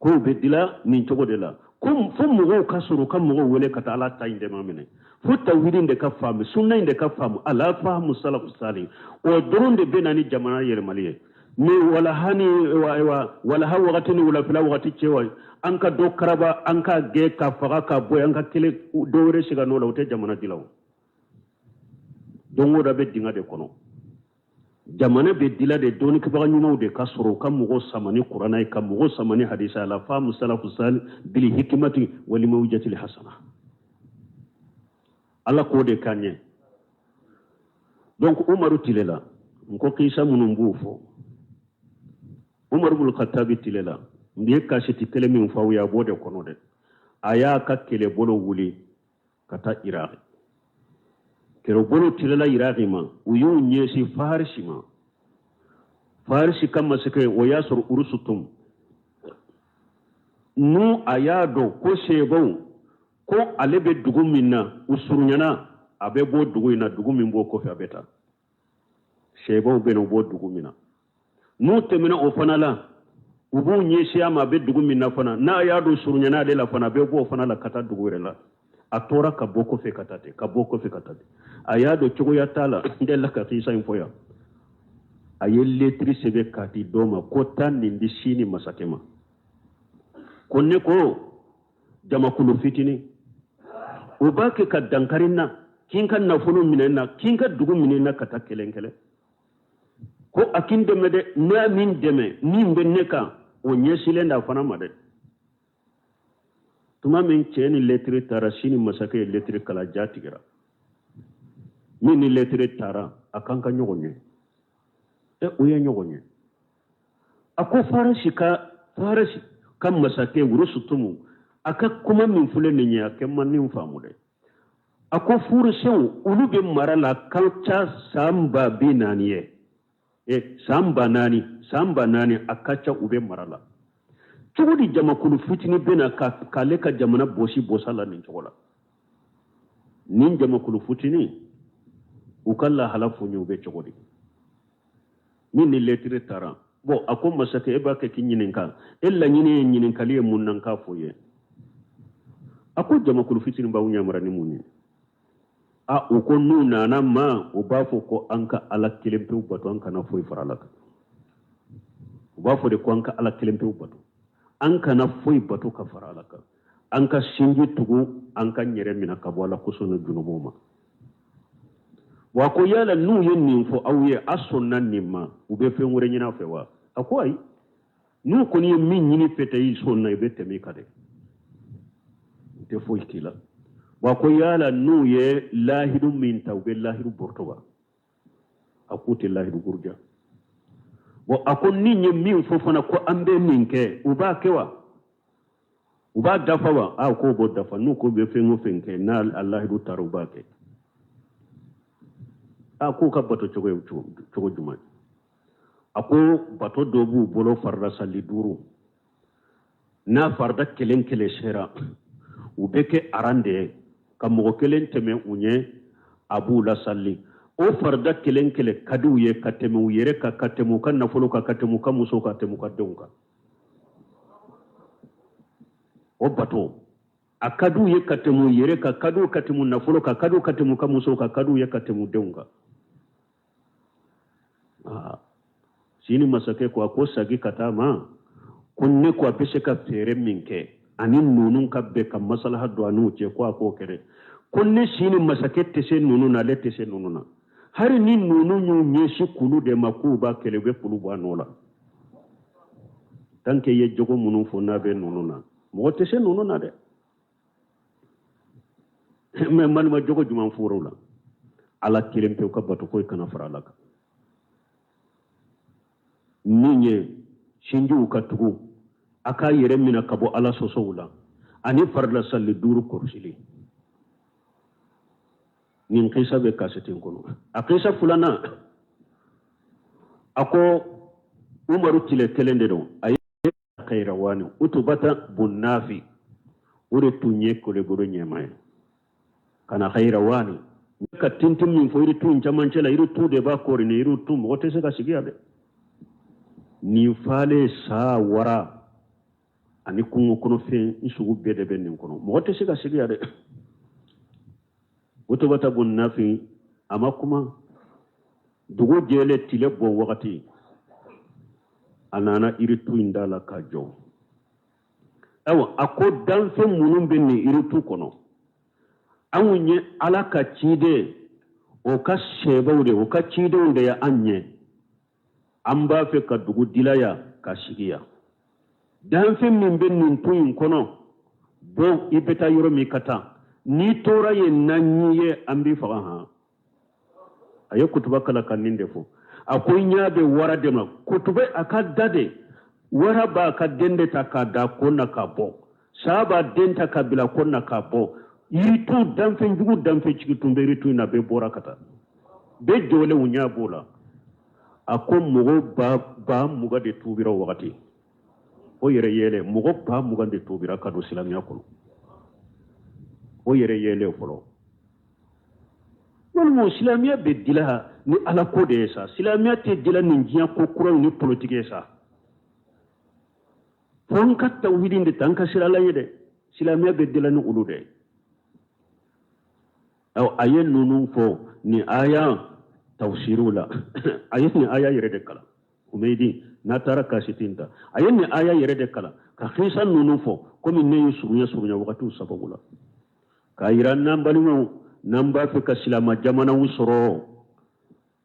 Kow bɛ dila nin cogo de la ko fo mɔgɔw ka sɔrɔ ka mɔgɔw wele ka taa ala ta in dɛmɛ minɛ fo tawhidi in de ka faamu sunna in de ka faamu ala fahamu salafu sali o dɔrɔn de bɛ na ni jamana yɛlɛmali ye ni walaha ni walaha wagati ni wulafɛla wagati cɛ wa an ka dɔ karaba an ka gɛn ka faga ka bɔ an ka kelen dɔ wɛrɛ sigi a nɔ la o tɛ jamana dila o don o don a bɛ dingɛ de kɔnɔ jamana bɛ dila de dɔnnikɛbaga ɲumanw de ka sɔrɔ u ka mɔgɔw sama ni kuranɛ ye ka mɔgɔw sama ni hadisa ala fahamu salafu sali bili hikimati wali mawujatili hasana ala k'o de k'an ɲɛ donc umaru tile la n ko kisa minnu b'o fɔ umaru bulu katabi tile la n ye kasɛti kelen min fɔ aw ye a b'o de kɔnɔ dɛ a y'a ka kɛlɛbolo wuli ka taa iraki kɛlɛbolo tilala iraki ma u y'u ɲɛsin farisi ma farisi ka masakɛ o y'a sɔrɔ urusutum n'u a y'a dɔn ko seebaw ko ale bɛ dugu min na u surunyana a bɛ bɔ dugu in na dugu min b'o kɔfɛ a bɛ taa seebaw bɛ na u bɔ dugu min na n'u tɛmɛna o fana la u b'u ɲɛsin a ma a bɛ dugu min na fana n'a y'a dɔn surunyana ale la fana a bɛ bɔ o fana la ka taa dugu wɛrɛ la a tora ka bɔ kɔfɛ ka taa ten ka bɔ kɔfɛ ka taa ten a y'a dɔn cogoya t'a la n delila ka kisa in fɔ yan a ye letiri sɛbɛn k'a di dɔ ma ko taa nin di sini masakɛ ma ko ne ko jamakulu fitinin o b'a kɛ ka dankari n na k'i ka nafolo minɛ n na k'i ka dugu minɛ n na ka taa kelen kelen ko a k'i dɛmɛ dɛ n'a min dɛmɛ min bɛ ne kan o ɲɛsilen d'a fana ma dɛ tuma min cɛ ni lɛtiri taara sini masakɛ ye lɛtiri kalan ja tigɛra min ni lɛtiri taara a kan ka ɲɔgɔn ye ɛ u ye ɲɔgɔn ye a ko farisi ka farisi ka masakɛ wurusutumu a ka kuma min filɛ nin ye a kɛ man nin faamu dɛ a ko furusenw olu bɛ mara la ka ca san 40,000 ye e san 4000 san 4000 a ka ca u bɛ mara la cogo di jamakulu fitinin bɛ na k'ale ka jamana bɔsi bɔsa la nin cogo la nin jamakulu fitinin u ka lahala fɔ n ye u bɛ cogo di min ni lɛtiri taara bɔn a ko masakɛ e b'a kɛ k'i ɲininka e laɲini ye ɲininkali ye mun na n k'a fɔ ye a ko jamakulu fitinin b'aw ɲamara ni mun ye a u ko n'u nana ma u b'a fɔ ko an ka ala kelen pewu bato an kana foyi fara ala kan u b'a fɔ de ko an ka ala kelen pewu bato an kana foyi bato ka fara ala kan an ka sinji tugu an ka ɲɛrɛ minɛ ka bɔ ala kosɔn ni junubuw ma wa ko yala n'u ye nin fɔ aw ye a sɔnna nin ma u bɛ fɛn wɛrɛ ɲini a fɛ wa a ko ayi n'u kɔni ye min ɲini fɛ tɛ i sɔnna i bɛ tɛmɛ i kan dɛ u tɛ foyi k'i la wa ko yala n'u ye lahidu min ta u bɛ lahidu bɔrɔtɔ wa a k'u tɛ lahidu buruja bɔn a ko ni ye min fɔ fana ko an bɛ nin kɛ u b'a kɛ wa u b'a dafa wa a k'o b'o dafa n'u ko bɛ fɛn o fɛn kɛ n'a a lahidu tara u b'a kɛ a k'u ka bato cogo ye cogo jumɛn a ko bato dɔ b'u bolo farida sali duuru n'a farida kelen kelen sera u bɛ kɛ aran de ye ka mɔgɔ kelen tɛmɛ u ɲɛ a b'u lasali o farida kelen kelen ka di u ye ka tɛmɛ u yɛrɛ kan ka tɛmɛ u ka nafolo kan ka tɛmɛ u ka musow kan ka tɛmɛ u ka denw kan o bato a ka di u ye ka tɛmɛ u yɛrɛ kan ka di u ka tɛmɛ nafolo kan ka di u ka tɛmɛ u ka musow kan ka di u ye ka tɛmɛ u denw kan aa sini masakɛ ko a ko sagi ka taa ma ko ne ko a bɛ se ka fɛɛrɛ min kɛ ani ninnu ka bɛn ka masalaha don a n'u cɛ ko a k'o kɛ dɛ ko ne sini masakɛ tɛ se ninnu na ale tɛ se ninnu na hali ni ninnu y'u ɲɛsin kulu de ma k'u b'a kɛlɛ u bɛ kulu bɔ a nɔ la tant que i ye jogo minnu fɔ n'a bɛ ninnu na mɔgɔ tɛ se ninnu na dɛ mais malima jogo jumɛn fɔr'u la ala kelen pewu ka bato foyi kana fara ala kan min ye sinjiw ka tugu a k'a yɛrɛ minɛ ka bɔ ala sɔsɔw la ani farila sali duuru kɔrɔsili nin kisa bɛ kasɛti in kɔnɔ a kisa filanan a ko umaru tile kelen de don a ye kairawani utubata bun nafi o de tun ye kɛlɛbolo ɲɛmaa ye ka na kairawani ka tintin min fɔ yiri tun camancɛ la yiri tu de b'a kɔri ni yiri tu mɔgɔ tɛ se ka sigi yan dɛ nin falen sa wara Ani kungo kɔnɔfɛn sugu bɛɛ de bɛ nin kɔnɔ, mɔgɔ tɛ se ka sigi yan dɛ. Utubata bun Nafi a ma kuma. Dugu jɛlen, tile bɔ wagati, a nana iritu in da la ka jɔ. Ayiwa, a ko danfɛn minnu bɛ nin iritu kɔnɔ, anw ye Ala ka ciden o ka sɛbɛw de, o ka cidenw de ye an ye. An b'a fɛ ka dugu dila yan ka sigi yan. Danfɛn min bɛ nin tu in kɔnɔ, bɔ, i bɛ taa yɔrɔ min ka taa. N'i tora yen, n'an y'i ye, an b'i faga. Han, a ye kutuba kalan ka nin de fɔ. A ko i ɲɛ bɛ wara de ma, kutuba a ka da de, wara b'a ka den de ta k'a da kon na k'a bɔ, saa b'a den ta ka bila kon na k'a bɔ. Yiritu danfɛn jugu, danfɛn jigi tun bɛ yiritu in na, bɛɛ bɔra ka taa, bɛɛ jɔlen u ɲɛ b'o la. A ko mɔgɔ 20,000 de tuubira o wagati. O yɛrɛ yɛlɛ, mɔgɔ 20,000 de tuubira ka don silamɛya kɔnɔ. O yɛrɛ yɛlɛ fɔlɔ. Walima silamɛya bɛ dila ni Ala ko de ye sa. Silamɛya tɛ dila ni diɲɛ ko kuraw ni politiki ye sa. Fo an ka tawhidi de ta, an ka siran Ala ye dɛ. Silamɛya bɛ dila ni olu de ye. A ye ninnu fɔ nin aya tafsiriw la. A ye nin aya yɛrɛ de kalan. Humeyidi n'a taara kasiti in ta, a ye nin aya yɛrɛ de kalan ka xisa ninnu fɔ, komi ne ye surunya surunya wagatiw sababu la k'a yira n'an balimaw, n'an b'a fɛ ka silama jamanaw sɔrɔ,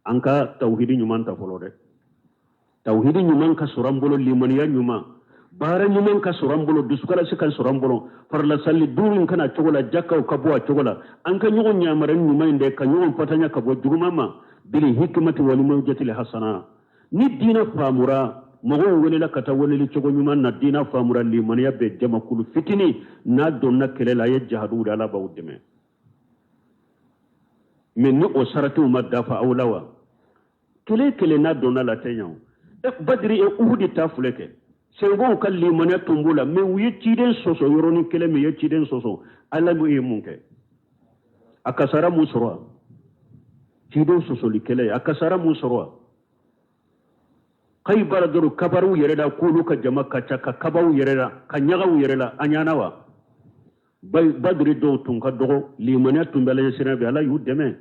an ka tawhidi ɲuman ta fɔlɔ dɛ. Tawhidi ɲuman ka sɔrɔ an bolo, limaniya ɲuman, baara ɲuman ka sɔrɔ an bolo, dusukalasi ka sɔrɔ an bolo, farilasali duuru in kana cogo la, jakaw ka bɔ a cogo la, an ka ɲɔgɔn yamari ɲuman in dɛ, ka ɲɔgɔn fatanya ka bɔ juguman ma, bili hikimati wali mawjatil hasana. Ni diinɛ faamura, mɔgɔw welela ka taa weleli cogo ɲuman na, diinɛ faamura, limaniya bɛ jamakulu fitinin n'a donna kɛlɛ la, a ye jahadu wuli, Ala b'aw dɛmɛ. Mɛ ni o saratiw ma dafa aw la wa, kelen kelen n'a donna la tɛ ɲa o. Badiri e Uhudi ta filɛ kɛ, sɛnbɔw ka limaniya tun b'u la, mɛ u ye ciden sɔsɔ yɔrɔnin kelen min, ye ciden sɔsɔ, Ala ye mun kɛ? A kasara mun sɔrɔ wa? Ciden sɔsɔli kɛlɛ ye, a kasara mun sɔrɔ wa? Kayibara dɔrɔn kabariw yɛrɛ la, k'olu ka jama ka ca, ka kabaw yɛrɛ la, ka ɲagaw yɛrɛ la, a ɲana wa? Badiri dɔw tun ka dɔgɔ, limaniya tun bɛ Ala ɲɛsiran bɛ, Ala y'u dɛmɛ.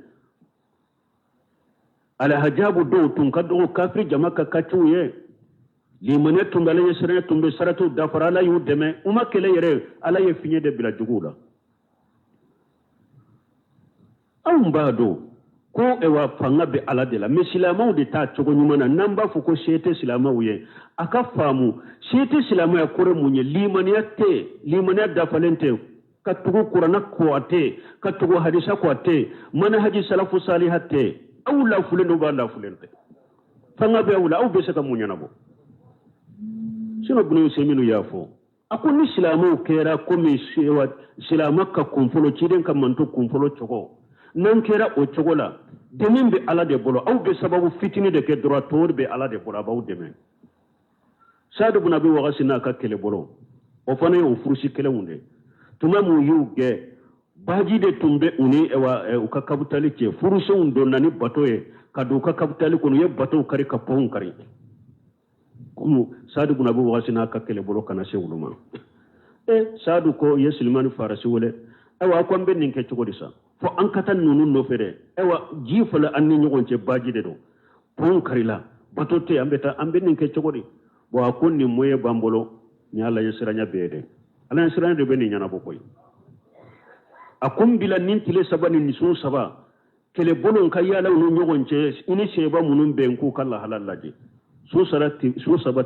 Alahajabu dɔw tun ka dɔgɔ, kafiri jama ka kaciw ye, limaniya tun bɛ Ala ɲɛsiran tun bɛ, saratiw dafara, Ala y'u dɛmɛ. U ma kɛlɛ yɛrɛ, Ala ye fiɲɛ de bila juguw la. Anw b'a dɔn ko ewa fanga bɛ Ala de la, mɛ silamɛw de t'a cogo ɲuman na. N'an b'a fɔ ko se tɛ silamɛw ye, a ka faamu se tɛ silamɛya kɔrɔ mun ye? Limaniya tɛ, limaniya dafalen tɛ, ka tugu kuranna kɔ a tɛ, ka tugu hadisa kɔ a tɛ, manahaji salafu saliha tɛ. Aw lafulen don, b'a lafulen tɛ, fanga bɛ aw la, aw bɛ se ka mun ɲɛnabɔ? Sinɔ Bunu Useminu y'a fɔ, a ko ni silamɛw kɛra komi silamɛ ka kunfɔlɔ, ciden ka manto kunfɔlɔ cogo, n'an kɛra o cogo la, dɛmɛ bɛ Ala de bolo. Aw bɛ sababu fitinin de kɛ dɔrɔn, tɔ bɛ Ala de bolo, a b'aw dɛmɛ. Sadu bun Abi Wakasi n'a ka kɛlɛbolo, o fana ye o furusi kɛlɛw de. Tuma min y'u gɛn, baji de tun bɛ u ni u ka kapitali cɛ. Furusenw donna ni bato ye ka don u ka kapitali kɔnɔ, u ye batow kari ka pɔnw kari. Komi Sadu bun Abi Wakasi n'a ka kɛlɛbolo kana se olu ma. Sadu ko ye Silimani Farasi wele, ayiwa, a ko an bɛ nin kɛ cogo di sa? Fo an ka taa ninnu nɔfɛ dɛ. Ayiwa, ji fɔlɔ an ni ɲɔgɔn cɛ, baji de don, pɔn karila, bato tɛ, an bɛ taa, an bɛ nin kɛ cogo di? Bɔn, a ko nin moyen b'an bolo, ni Ala ɲɛsiranya bɛ ye dɛ. Ala ɲɛsiranya de bɛ nin ɲɛnabɔ koyi. A ko n bila nin tile 3 ni sun 3, kɛlɛbolo ka yaala u ni ɲɔgɔn cɛ, i ni sɛba minnu bɛn k'u ka lahala lajɛ. Su 3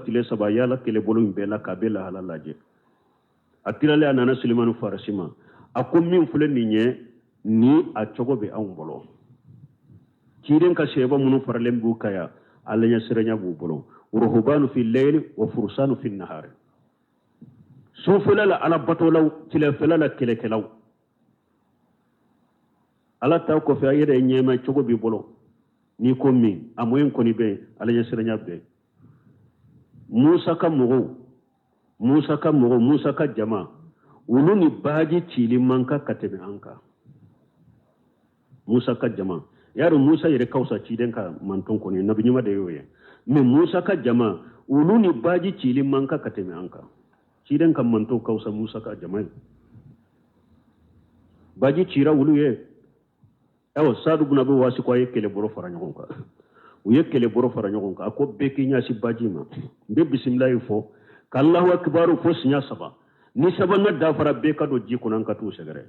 tile 3, yaala kɛlɛbolo in bɛɛ la k'a bɛ lahala lajɛ. A tilalen, a nana Sulemani Farasi ma, a ko min filɛ nin ye, ni a cogo bɛ anw bolo. Ciden ka sɛba minnu faralen b'u kan yan, Ala ɲɛsiranya b'u bolo. Ruhubanu fi layli wa furusanu fi nahari. Sufɛla la Ala batolaw, tilefɛla la kɛlɛkɛlaw. Ala ta kɔfɛ, a yɛrɛ ɲɛma cogo b'i bolo. N'i ko min, a moyen kɔni bɛ yen, Ala ɲɛsiranya bɛ yen. Musa ka mɔgɔw, Musa ka mɔgɔw, Musa ka jama, olu ni baji cili man kan ka tɛmɛ an kan. Musa ka jama, y'a dɔn Musa yɛrɛ ka fisa ciden ka manton kɔni, nabi ɲuman de y'o ye. Mɛ Musa ka jama, olu ni baji cili man kan ka tɛmɛ an kan. Ciden ka manto ka fisa Musa ka jama ye. Baji cira olu ye. Ayiwa, Sadu bun Abi Wakasi ko a ye kɛlɛbolo fara ɲɔgɔn kan. U ye kɛlɛbolo fara ɲɔgɔn kan. A ko bɛɛ k'i ɲɛsin baji ma. N bɛ bisimilayi fɔ ka Alahu akibaru fo siɲɛ saba. Ni sabanan dafara, bɛɛ ka don ji kɔnɔ, an ka t'u sɛgɛrɛ.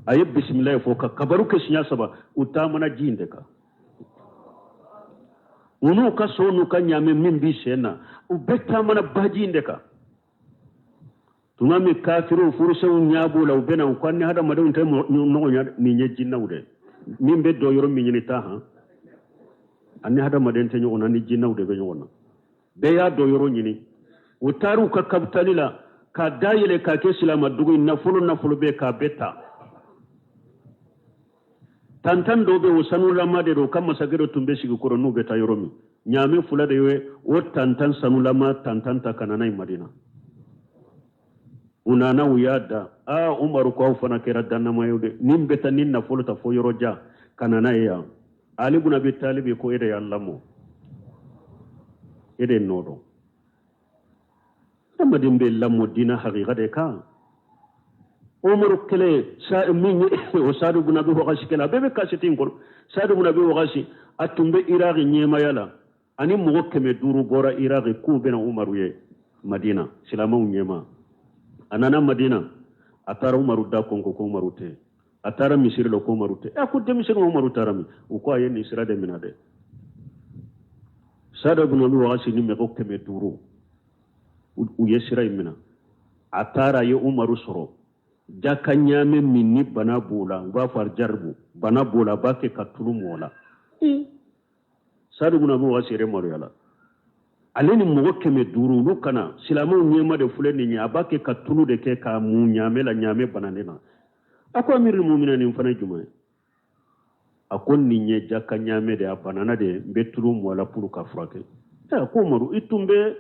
A ye bisimilayi fɔ ka kabaru kɛ siɲɛ saba. U taamana ji in de kan, u n'u ka so n'u ka ɲaamɛ min b'i sen na, u bɛɛ taamana baji in de kan. Tuma min kafiriw furusenw ɲɛ b'u la, u bɛ na, u ko ni hadamadenw tɛ ɲɔgɔn ye, nin ye jinɛw de min bɛ dɔ yɔrɔ min ɲini taa han. Ani hadamaden tɛ ɲɔgɔn na, ni jinɛw de bɛ ɲɔgɔn na. Bɛɛ y'a dɔ yɔrɔ ɲini. U taar'u ka kapitali la k'a dayɛlɛ k'a kɛ silamadugu ye. Nafolo nafolo bɛ k'a bɛɛ ta. Tantan dɔ bɛ, o sanulama de don, u ka masakɛ dɔ tun bɛ sigi kɔrɔ n'u bɛ taa yɔrɔ min. Ɲaamɛ fila de ye o tantan sanulama tantan ta ka na n'a ye Madina. U nana, u y'a da. Aa, Umaru ko aw fana kɛra dannama ye dɛ, nin bɛ taa ni nafolo ta fo yɔrɔ jan ka na n'a ye yan. Ali bun Abi Talibi ko e de y'an lamɔ, e de nɔ dɔn. Adamaden bɛ lamɔ diina hakika de kan. Umaru kɛlɛ min ye o Sadu bun Abi Wakasi kɛlɛ, a bɛɛ bɛ kasɛti in kɔnɔ. Sadu bun Abi Wakasi, a tun bɛ Iraki ɲɛmaya la, ani mɔgɔ 500 bɔra Iraki k'u bɛna Umaru ye Madina, silamɛw ɲɛma. A nana Madina, a taara Umaru da kɔnkɔn ko Umaru tɛ. A taara misiri la ko Umaru tɛ. A ko denmisɛnninw, Umaru taara min? U ko a ye nin sira de minɛ dɛ. Sadu bun Abi Wakasi ni mɔgɔ 500, u ye sira in minɛ. A taara, a ye Umaru sɔrɔ jaka ɲaamɛ min ni bana b'o la, u b'a fɔ arijaribu, bana b'o la, a b'a kɛ ka tulu mɔ la. Sadu bun Abi Wakasi yɛrɛ maloyala. Ale ni mɔgɔ 500, olu ka na silamɛw ɲɛma de filɛ nin ye, a b'a kɛ ka tulu de kɛ k'a mu ɲaamɛ la, ɲaamɛ bananen na. A ko amirul mumina, nin fana ye jumɛn ye? A ko nin ye jaka ɲaamɛ de, a banana de, n bɛ tulu mu a la pour ka furakɛ. A ko Umaru, i tun bɛ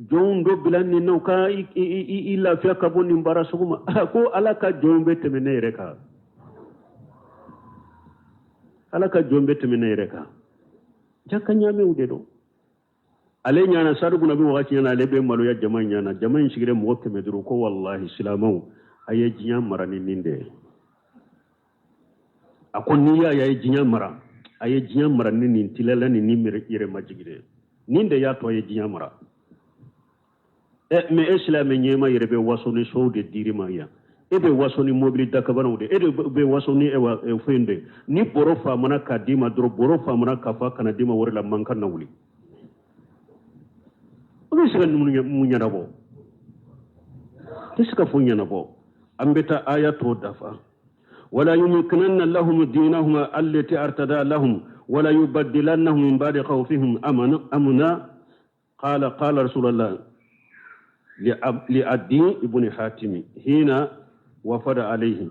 jɔnw dɔ bila nin na u ka i lafiya ka bɔ nin baara sugu ma. A ko Ala ka jɔnw bɛ tɛmɛ ne yɛrɛ kan, Ala ka jɔn bɛ tɛmɛ ne yɛrɛ kan. Jaka ɲaamɛw de don. Ale ɲana, Sadu bun Abi Wakasi ɲana, ale bɛ maloya jama ɲana. Jama in sigilen mɔgɔ 500, ko walahi silamɛw, a ye diɲɛ mara ni nin de ye. A ko n'i y'a ye a ye diɲɛ mara, a ye diɲɛ mara ni nin tilala ni nin yɛrɛmajigi de ye. Nin de y'a to a ye diɲɛ mara. Ɛ, mais e silamɛ ɲɛma yɛrɛ bɛ waso ni sow de dir'i ma yan, e bɛ waso ni mobili dakabanaw de, e de bɛ waso ni fɛn de. Ni bɔrɔ faamana k'a d'i ma dɔrɔn, bɔrɔ faamana k'a fa kana d'i ma wari la, mankan na wuli. O bɛ se ka mun ɲɛnabɔ? Tɛ se ka foyi ɲɛnabɔ. An bɛ taa aya tɔ dafa. Wala yumakkinanna lahum dinahum allati artada lahum wala yubaddilannahum min ba'di khawfihim amna. Qala qala rasulullah li Adi ibn Hatimi hina wafada alayhi.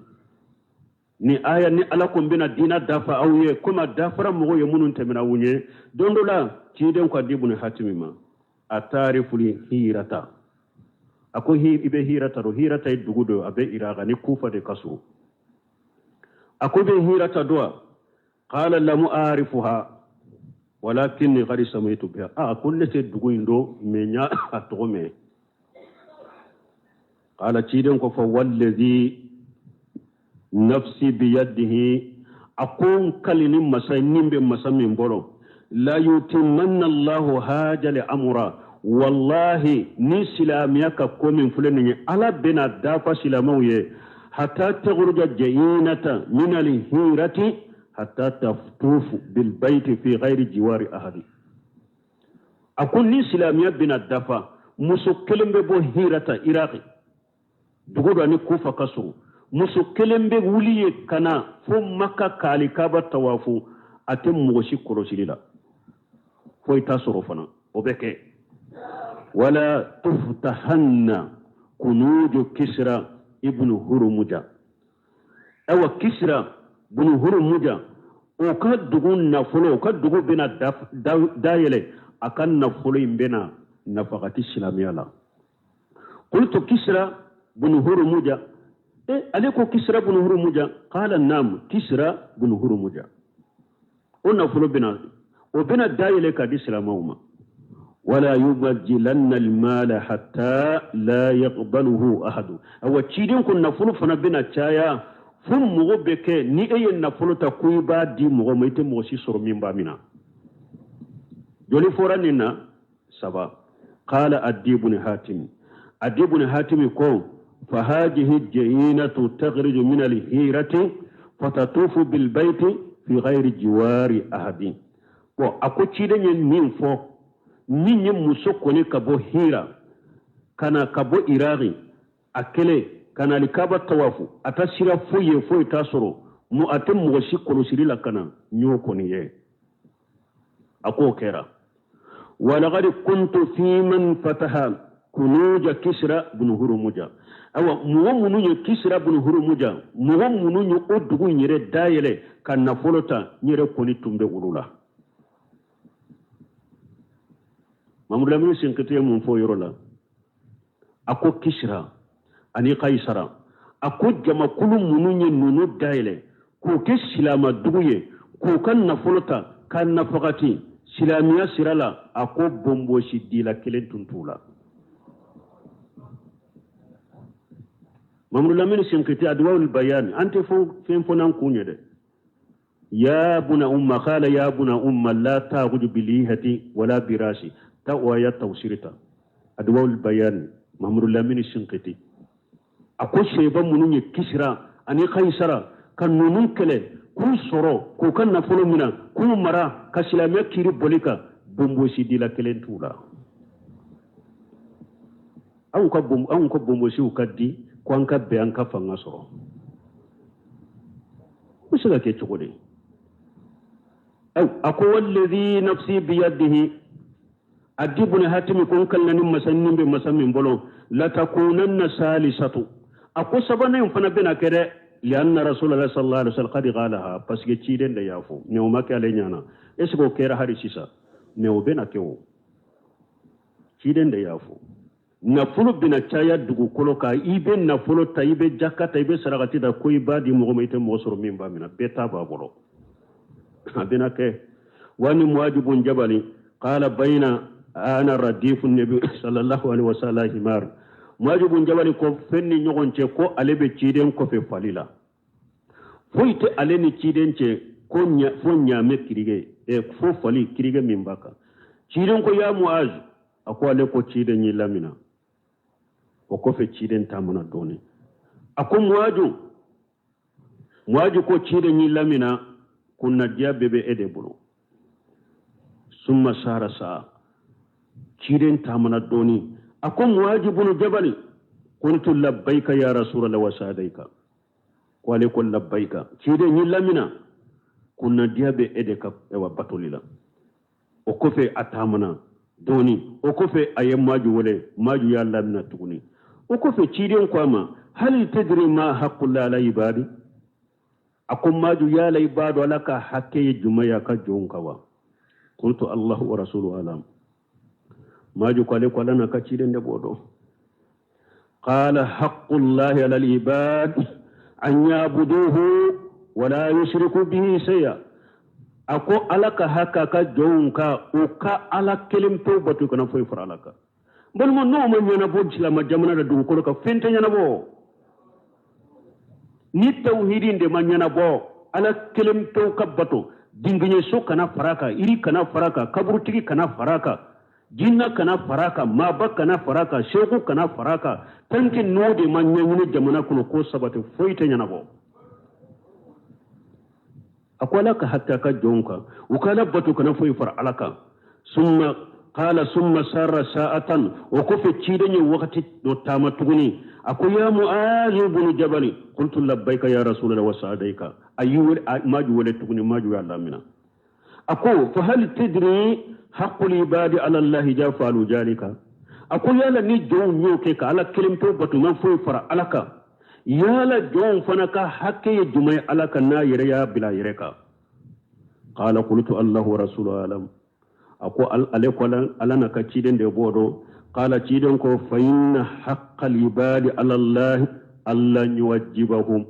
Ni aya ni Ala ko n bɛna diina dafa aw ye komi a dafara mɔgɔw ye minnu tɛmɛna aw ɲɛ. Don dɔ la, ciden ko Adi ibn Hatimi ma: atariful hirata? A ko i bɛ Hirata dɔn? Hirata ye dugu dɔ, a bɛ Iraka, ni Kufa de ka surun. A ko i bɛ Hirata dɔn wa? Qala lam arifuha walakinni qad sami'tu biha. A ko ne tɛ dugu in dɔn, mais n y'a tɔgɔ mɛn. Qala, ciden ko fa wallazi nafsi biyadihi, a ko n kali ni masa ye ni bɛ masa min bolo, la yutimmanna allahu haja li amra. Wallahi, ni silamɛya ka ko min filɛ nin ye, Ala bɛna dafa silamɛw ye, hatta takhruja jayinata min alhirati hatta tatufu bilbayti fi ghairi jiwari ahadi. A ko ni silamɛya bɛna dafa, muso kelen bɛ bɔ Hirata, Iraki dugu dɔ ni Kufa ka surun, muso kelen bɛ wuli ye ka na fo Maka k'alikaba tawafu, a tɛ mɔgɔ si kɔlɔsili la, foyi t'a sɔrɔ fana, o bɛ kɛ. Wala tuftahanna kunuju Kisra ibnu Hurumuja. Ayiwa, Kisra bunu Hurumuja, o ka dugu nafolo, o ka dugu bɛna dayɛlɛ, a ka nafolo in bɛna nafakati silamɛya la. Qultu Kisra bunu Hurumuja? E, ale ko Kisra bunu Hurumuja? Qala nam, Kisra bunu Hurumuja, o nafolo bɛna, o bɛna dayɛlɛ ka di silamɛw ma. Wala yubajjilanna almala hatta la yaqbaluhu ahadu. Awa, ciden ko nafolo fana bɛna caya fo mɔgɔ bɛ kɛ, ni e ye nafolo ta ko i b'a di mɔgɔ ma, i tɛ mɔgɔ si sɔrɔ min b'a mina. Joli fɔra nin na? Saba. Qala Adi bun Hatim, Adi bun Hatim ko fahajihi jayinatu takhruju min alhirati fatatufu bilbayti fi ghayri jiwari ahadin. Bon, a ko ciden ye min fɔ, min ye muso kɔni ka bɔ Hira ka na, ka bɔ Iraki, a kelen ka na alikaba tawafu, a ta sira foyi ye foyi t'a sɔrɔ, mu a tɛ mɔgɔ si kɔlɔsili la ka na, n y'o kɔni ye. A k'o kɛra. Walakadi kuntu fi man fataha kunuja Kisra bunu Hurumuja. Awa, mɔgɔ minnu ye Kisra bunu Hurumuja, mɔgɔ minnu ye o dugu in yɛrɛ dayɛlɛ ka nafolo ta, n yɛrɛ kɔni tun bɛ olu la. Mamadu Lamini Senkiti ye mun fɔ o yɔrɔ la? A ko Kisira ani Kayisara, a ko jamakulu minnu ye ninnu dayɛlɛ k'u kɛ silama dugu ye, k'u ka nafolo ta ka nafagati silamɛya sira la, a ko bonbosi dila kelen tun t'u la. Mamadu Lamini Senkiti, Adwawul Bayani, an tɛ fɛn fɔ n'an kun ye dɛ. Ya buna umma, qala ya buna umma la ta'khudhu bilihati wala birasi ta wa ya tawsirita. Adwawul Bayani, Mamadu Lamini Senkiti, a ko seba minnu ye Kisira ani Kayisara ka ninnu kɛlɛ k'u sɔrɔ, k'u ka nafolo mina, k'u mara ka silamɛya kiri boli kan, bonbosi dila kelen t'u la. Anw ka bonbosiw ka di ko an ka bɛn, an ka fanga sɔrɔ, o bɛ se ka kɛ cogo di? A ko walladhi nafsi biyadihi, Adi bun Hatimi ko n kalina ni masa nin bɛ masa min bolo, latakunanna salisatu. A ko sabanan in fana bɛna kɛ dɛ, lianna Rasulallah sallallahu alaihi wasallam qad qalaha, parce que ciden de y'a fɔ, mais o ma kɛ ale ɲana. Est ce que o kɛra hali sisan? Mais o bɛna kɛ, o ciden de y'a fɔ. Nafolo bɛna caya dugukolo kan, i bɛ nafolo ta, i bɛ jaka ta, i bɛ sarakati ta, ko i b'a di mɔgɔ ma, i tɛ mɔgɔ sɔrɔ min b'a minɛ, bɛɛ ta b'a bolo. A bɛna kɛ. Wani Muaji bun Jabali qala bayna ana radifu nabi sallallahu alaihi wasallam himar. Muaji bun Jabali ko fɛn ni ɲɔgɔn cɛ ko ale bɛ ciden kɔfɛ fali la, foyi tɛ ale ni ciden cɛ ko fo ɲaamɛ kirige, fo fali kirige min b'a kan. Ciden ko ya Muaz, a ko ale ko ciden y'i lamina. O kɔfɛ ciden taamana dɔɔni, a ko Muaju. Muaju ko ciden y'i lamina, kunnadiya bɛɛ bɛ e de bolo. Summa sara saa, ciden taamana dɔɔni, a ko Muaji bunu Jabali. Qultu labbaika ya Rasulallah wa sadaika. Ko ale ko labbaika, ciden y'i lamina, kunnadiya bɛ e de ka ewa batoli la. O kɔfɛ a taamana dɔɔni, o kɔfɛ a ye Maju wele, Maju y'a lamina tuguni. O kɔfɛ ciden ko a ma hal tadri ma haqqullah ala ibadi. A ko Maju, yala i b'a dɔn Ala ka hakɛ ye jumɛn ye a ka jɔnw kan wa? Qultu Allahu wa rasuluhu alam. Maju ko ale ko Ala n'a ka ciden de b'o dɔn. Qala haqqullahi ala al-ibad an yabuduhu wala yushriku bihi shay'a. A ko Ala ka hakɛ a ka jɔnw kan, u ka Ala kelen pewu bato, kana foyi fara Ala kan. Balima, n'o ma ɲɛnabɔ silama jamana la, dugukolo kan fɛn tɛ ɲɛnabɔ. Ni tawhidi de ma ɲɛnabɔ, Ala kelen pewu ka bato, dingiɲɛso kana fara kan, iri kana fara kan, kaburutigi kana fara kan, jinna kana fara kan, maaba kana fara kan, seku kana fara kan, tant que n'o de ma ɲɛɲini jamana kɔnɔ ko sabati, foyi tɛ ɲɛnabɔ. A ko Ala ka hakɛ a ka jɔnw kan, u ka Ala bato, kana foyi fara Ala kan. Summa qala summa sara sa'atan. O kɔfɛ ciden ye wagati dɔ taama tuguni, a ko ya Muazu bunu Jabali. Qultu labbaika ya Rasulallah wa sa'adaika. A y'i wele, Maju wele tuguni, Maju y'a lamina. A ko fa hal tadri haqqul ibadi ala Allahi ja fa'alu jalika. A ko yala ni jɔnw y'o kɛ ka Ala kelen pewu bato, ma foyi fara Ala kan, yala jɔnw fana ka hakɛ ye jumɛn ye Ala kan n'a yɛrɛ y'a bila a yɛrɛ kan? Qala qultu Allahu wa rasuluhu alam. A ko ale ko Ala n'a ka ciden de b'o dɔn. Qala, ciden ko fa inna haqqal ibadi ala Allahi alla yuwajjibahum.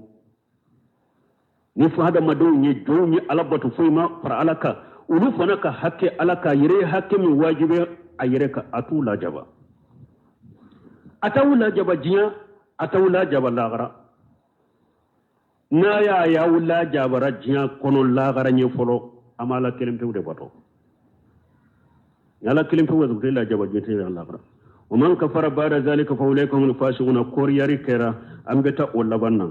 Ni fo hadamadenw ye, jɔnw ye Ala bato, foyi ma fara Ala kan, olu fana ka hakɛ Ala kan yɛrɛ ye hakɛ min wajibi a yɛrɛ kan, a t'u lajaba, a t'aw lajaba diɲɛ, a t'aw lajaba lagara. N'a y'a y'aw lajabara diɲɛ kɔnɔ, lagara ɲɛ fɔlɔ, an b'Ala kelen pewu de bato. Ni Ala kelen pewu bato, tɛ lajaba diɲɛ, tɛ lagara. Wa man kafara ba'da zalika fa ulaika humul fasiquna. Kɔriyari kɛra, an bɛ taa o laban na.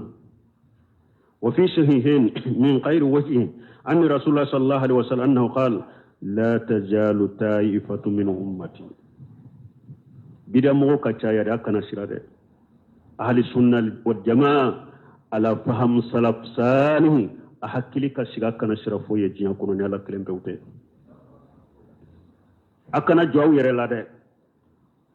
Wa fi sahihain min ghayri wajhin anna rasulullah sallallahu alaihi wasallam annahu qala la tazalu ta'ifatu min ummati. Bida mɔgɔ ka caya dɛ, a kana sira dɛ. Ahli sunna wal jamaa ala faham salaf salih, a hakili ka sigi, a kana sira foyi ye diɲɛ kɔnɔ ni Ala kelen pewu tɛ. A kana jɔ aw yɛrɛ la dɛ.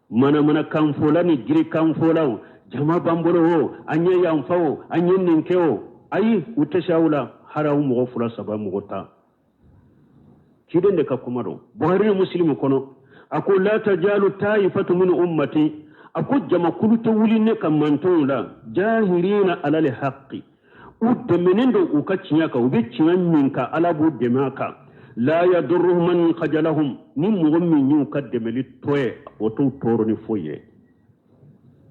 Manamanakan fɔla ni girikan fɔlaw, jama b'an bolo o, an ye yan fa o, an ye nin kɛ o, ayi, u tɛ se aw la. Hali aw mɔgɔ fila, saba, mɔgɔ 10. Ciden de ka kuma don Buhari ni Musilimu kɔnɔ. A ko la tajalu taifatu min ummati, a ko jamakulu tɛ wuli ne ka mantonw la, jahirina alal haqqi, u dɛmɛnen don u ka tiɲɛ kan, u bɛ tiɲɛ min kan, Ala b'u dɛmɛ a kan. La yadurruhum man khajalahum, ni mɔgɔ min y'u ka dɛmɛli to ye, o t'u tɔɔrɔ ni foyi ye.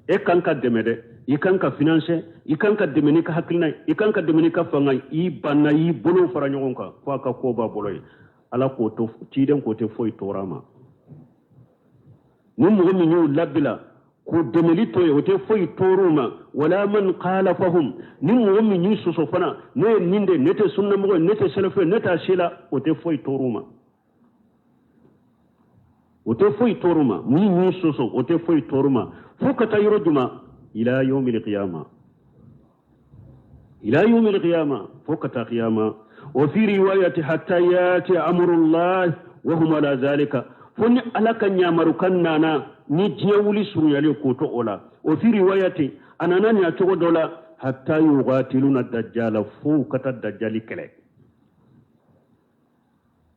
E kan ka dɛmɛ dɛ, i kan ka financer, i kan ka dɛmɛ n'i ka hakilina ye, i kan ka dɛmɛ n'i ka fanga ye. I banna, y'i bolo fara ɲɔgɔn kan fo a ka ko b'a bolo ye. Ala k'o to, ciden k'o tɛ foyi tɔɔrɔ a ma. Ni mɔgɔ min y'u labila k'u dɛmɛli to ye, o tɛ foyi tɔɔrɔ u ma. Wala man khalafahum, ni mɔgɔ min y'u sɔsɔ fana, ne ye nin de, ne tɛ sunnamɔgɔ ye, ne tɛ sɛlɛfɛ ye, ne t'a si la, o tɛ foyi tɔɔrɔ u ma, o tɛ foyi tɔɔrɔ ma. Min y'u sɔsɔ, o tɛ foyi tɔɔrɔ ma fo ka taa yɔrɔ jumɛn? Ila yawmil qiyama, ila yawmil qiyama, fo ka taa qiyama. Wa fi riwayati hatta yati amrullah wa hum ala zalika, fo ni Ala ka ɲamarukan nana ni diɲɛ wuli surunyalen k'o to o la. Wa fi riwayati, a nana nin a cogo dɔ la, hatta yuqatiluna dajjala, fo ka taa dajjali kɛlɛ.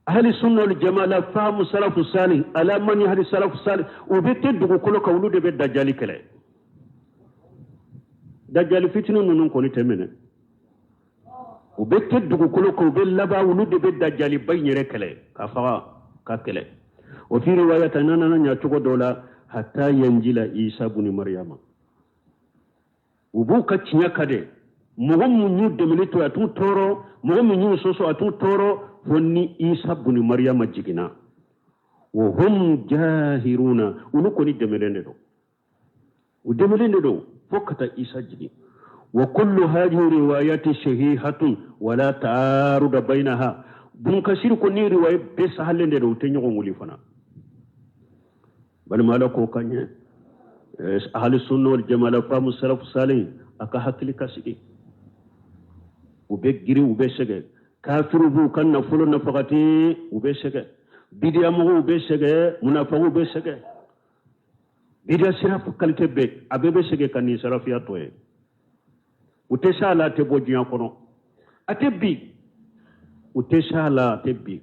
Ahli sunna wal jamaa la fahamu salafu salih ala manhaji salafu salih, u bɛ te dugukolo kan, olu de bɛ dajali kɛlɛ. Dajali fitinin ninnu kɔni tɛ minɛ. U bɛ te dugukolo kan, u bɛ laban, olu de bɛ dajali ba in yɛrɛ kɛlɛ, ka faga, ka kɛlɛ. O fi riwayata, n'a nana ɲa cogo dɔ la, hatta yanjila Isa buni Mariyama. U b'u ka tiɲɛ kan dɛ. Mɔgɔ min y'u dɛmɛli to, a t'u tɔɔrɔ. Mɔgɔ min y'u sɔsɔ, a t'u tɔɔrɔ fo ni Isa buni Mariyama jiginna. Wa hum jahiruna, olu kɔni dɛmɛlen de don, u dɛmɛlen de don fo ka taa Isa jigin. Wa kullu hadihi riwayati sahihatun wala ta'aruda bainaha. Bunkasiri ko ni riwaya bɛɛ sahalen de don, u tɛ ɲɔgɔn wuli fana. Balima, Ala k'o ka ɲɛ. Ahli sunna wal jamaa la faamu salafu salih, a ka hakili ka sigi. U bɛ girin, u bɛ sɛgɛn. Kafiriw b'u ka nafolo nafagati, u bɛ sɛgɛn. Bidiyamɔgɔw bɛ sɛgɛn, munafagiw bɛ sɛgɛn, bidiya sira qualité bɛɛ, a bɛɛ bɛ sɛgɛn ka nin salafiya tɔ ye. U tɛ s'a la, a tɛ bɔ diɲɛ kɔnɔ, a tɛ bi. U tɛ s'a la, a tɛ bi.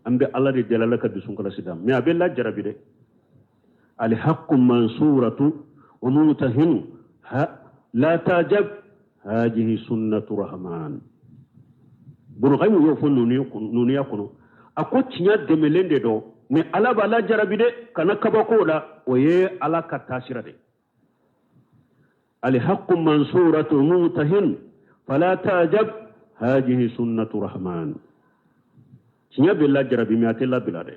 An bɛ Ala de deli, Ala ka dusu kalasi d'an mais a bɛ lajarabi dɛ. Alhaqqu mansuratu wa mumtahinu ha la tajab hajihi sunnatu rahman. Bunu Qayyim y'o fɔ nuniya kɔnɔ. A ko tiɲɛ dɛmɛlen de don, mais Ala b'a lajarabi dɛ, kana kabako la, o ye Ala ka taasira de. Alhaqqu mansuratu mumtahin fala tajab hajihi sunnatu rahman. Tiɲɛ bɛ lajarabi, mais a tɛ labila dɛ,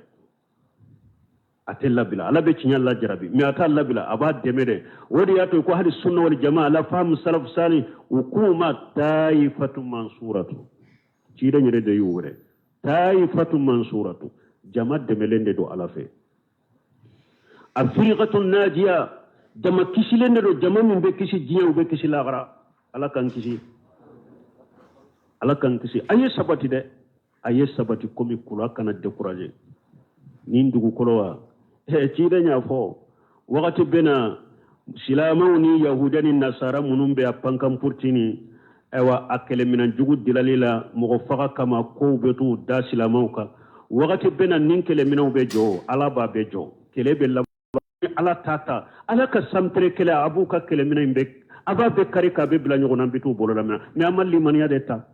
a tɛ labila. Ala bɛ tiɲɛ lajarabi, mais a t'a labila, a b'a dɛmɛ dɛ. O de y'a to ko hali sunna wal jamaa ala fahamu salaf salih, u k'u ma taifatu mansuratu. Ciden yɛrɛ de y'u wele taifatu mansuratu, jama dɛmɛlen de don Ala fɛ. A firikatu najiya, jama kisilen de don, jama min bɛ kisi diɲɛ, u bɛ kisi lahara. Ala k'an kisi, Ala k'an kisi. A ye sabati dɛ, a ye sabati komi kulu, kana décourager ni dugukolo wa. Ciden y'a fɔ wagati bɛ na, silamɛw ni yahuda ni nasara minnu bɛ a pankan purutini, ayiwa, a kɛlɛminɛn jugu dilali la mɔgɔ faga kama, kow bɛ t'u da silamɛw kan. Wagati bɛ na, ni kɛlɛminɛnw bɛ jɔ, Ala b'a bɛɛ jɔ, kɛlɛ bɛ laban. Ala ta ta, Ala ka sanpere kɛlɛ, a b'u ka kɛlɛminɛn in bɛɛ, a b'a bɛɛ kari k'a bɛɛ bila ɲɔgɔn na, an bɛ t'u bolo la minɛ. Mais an ma limaniya de ta.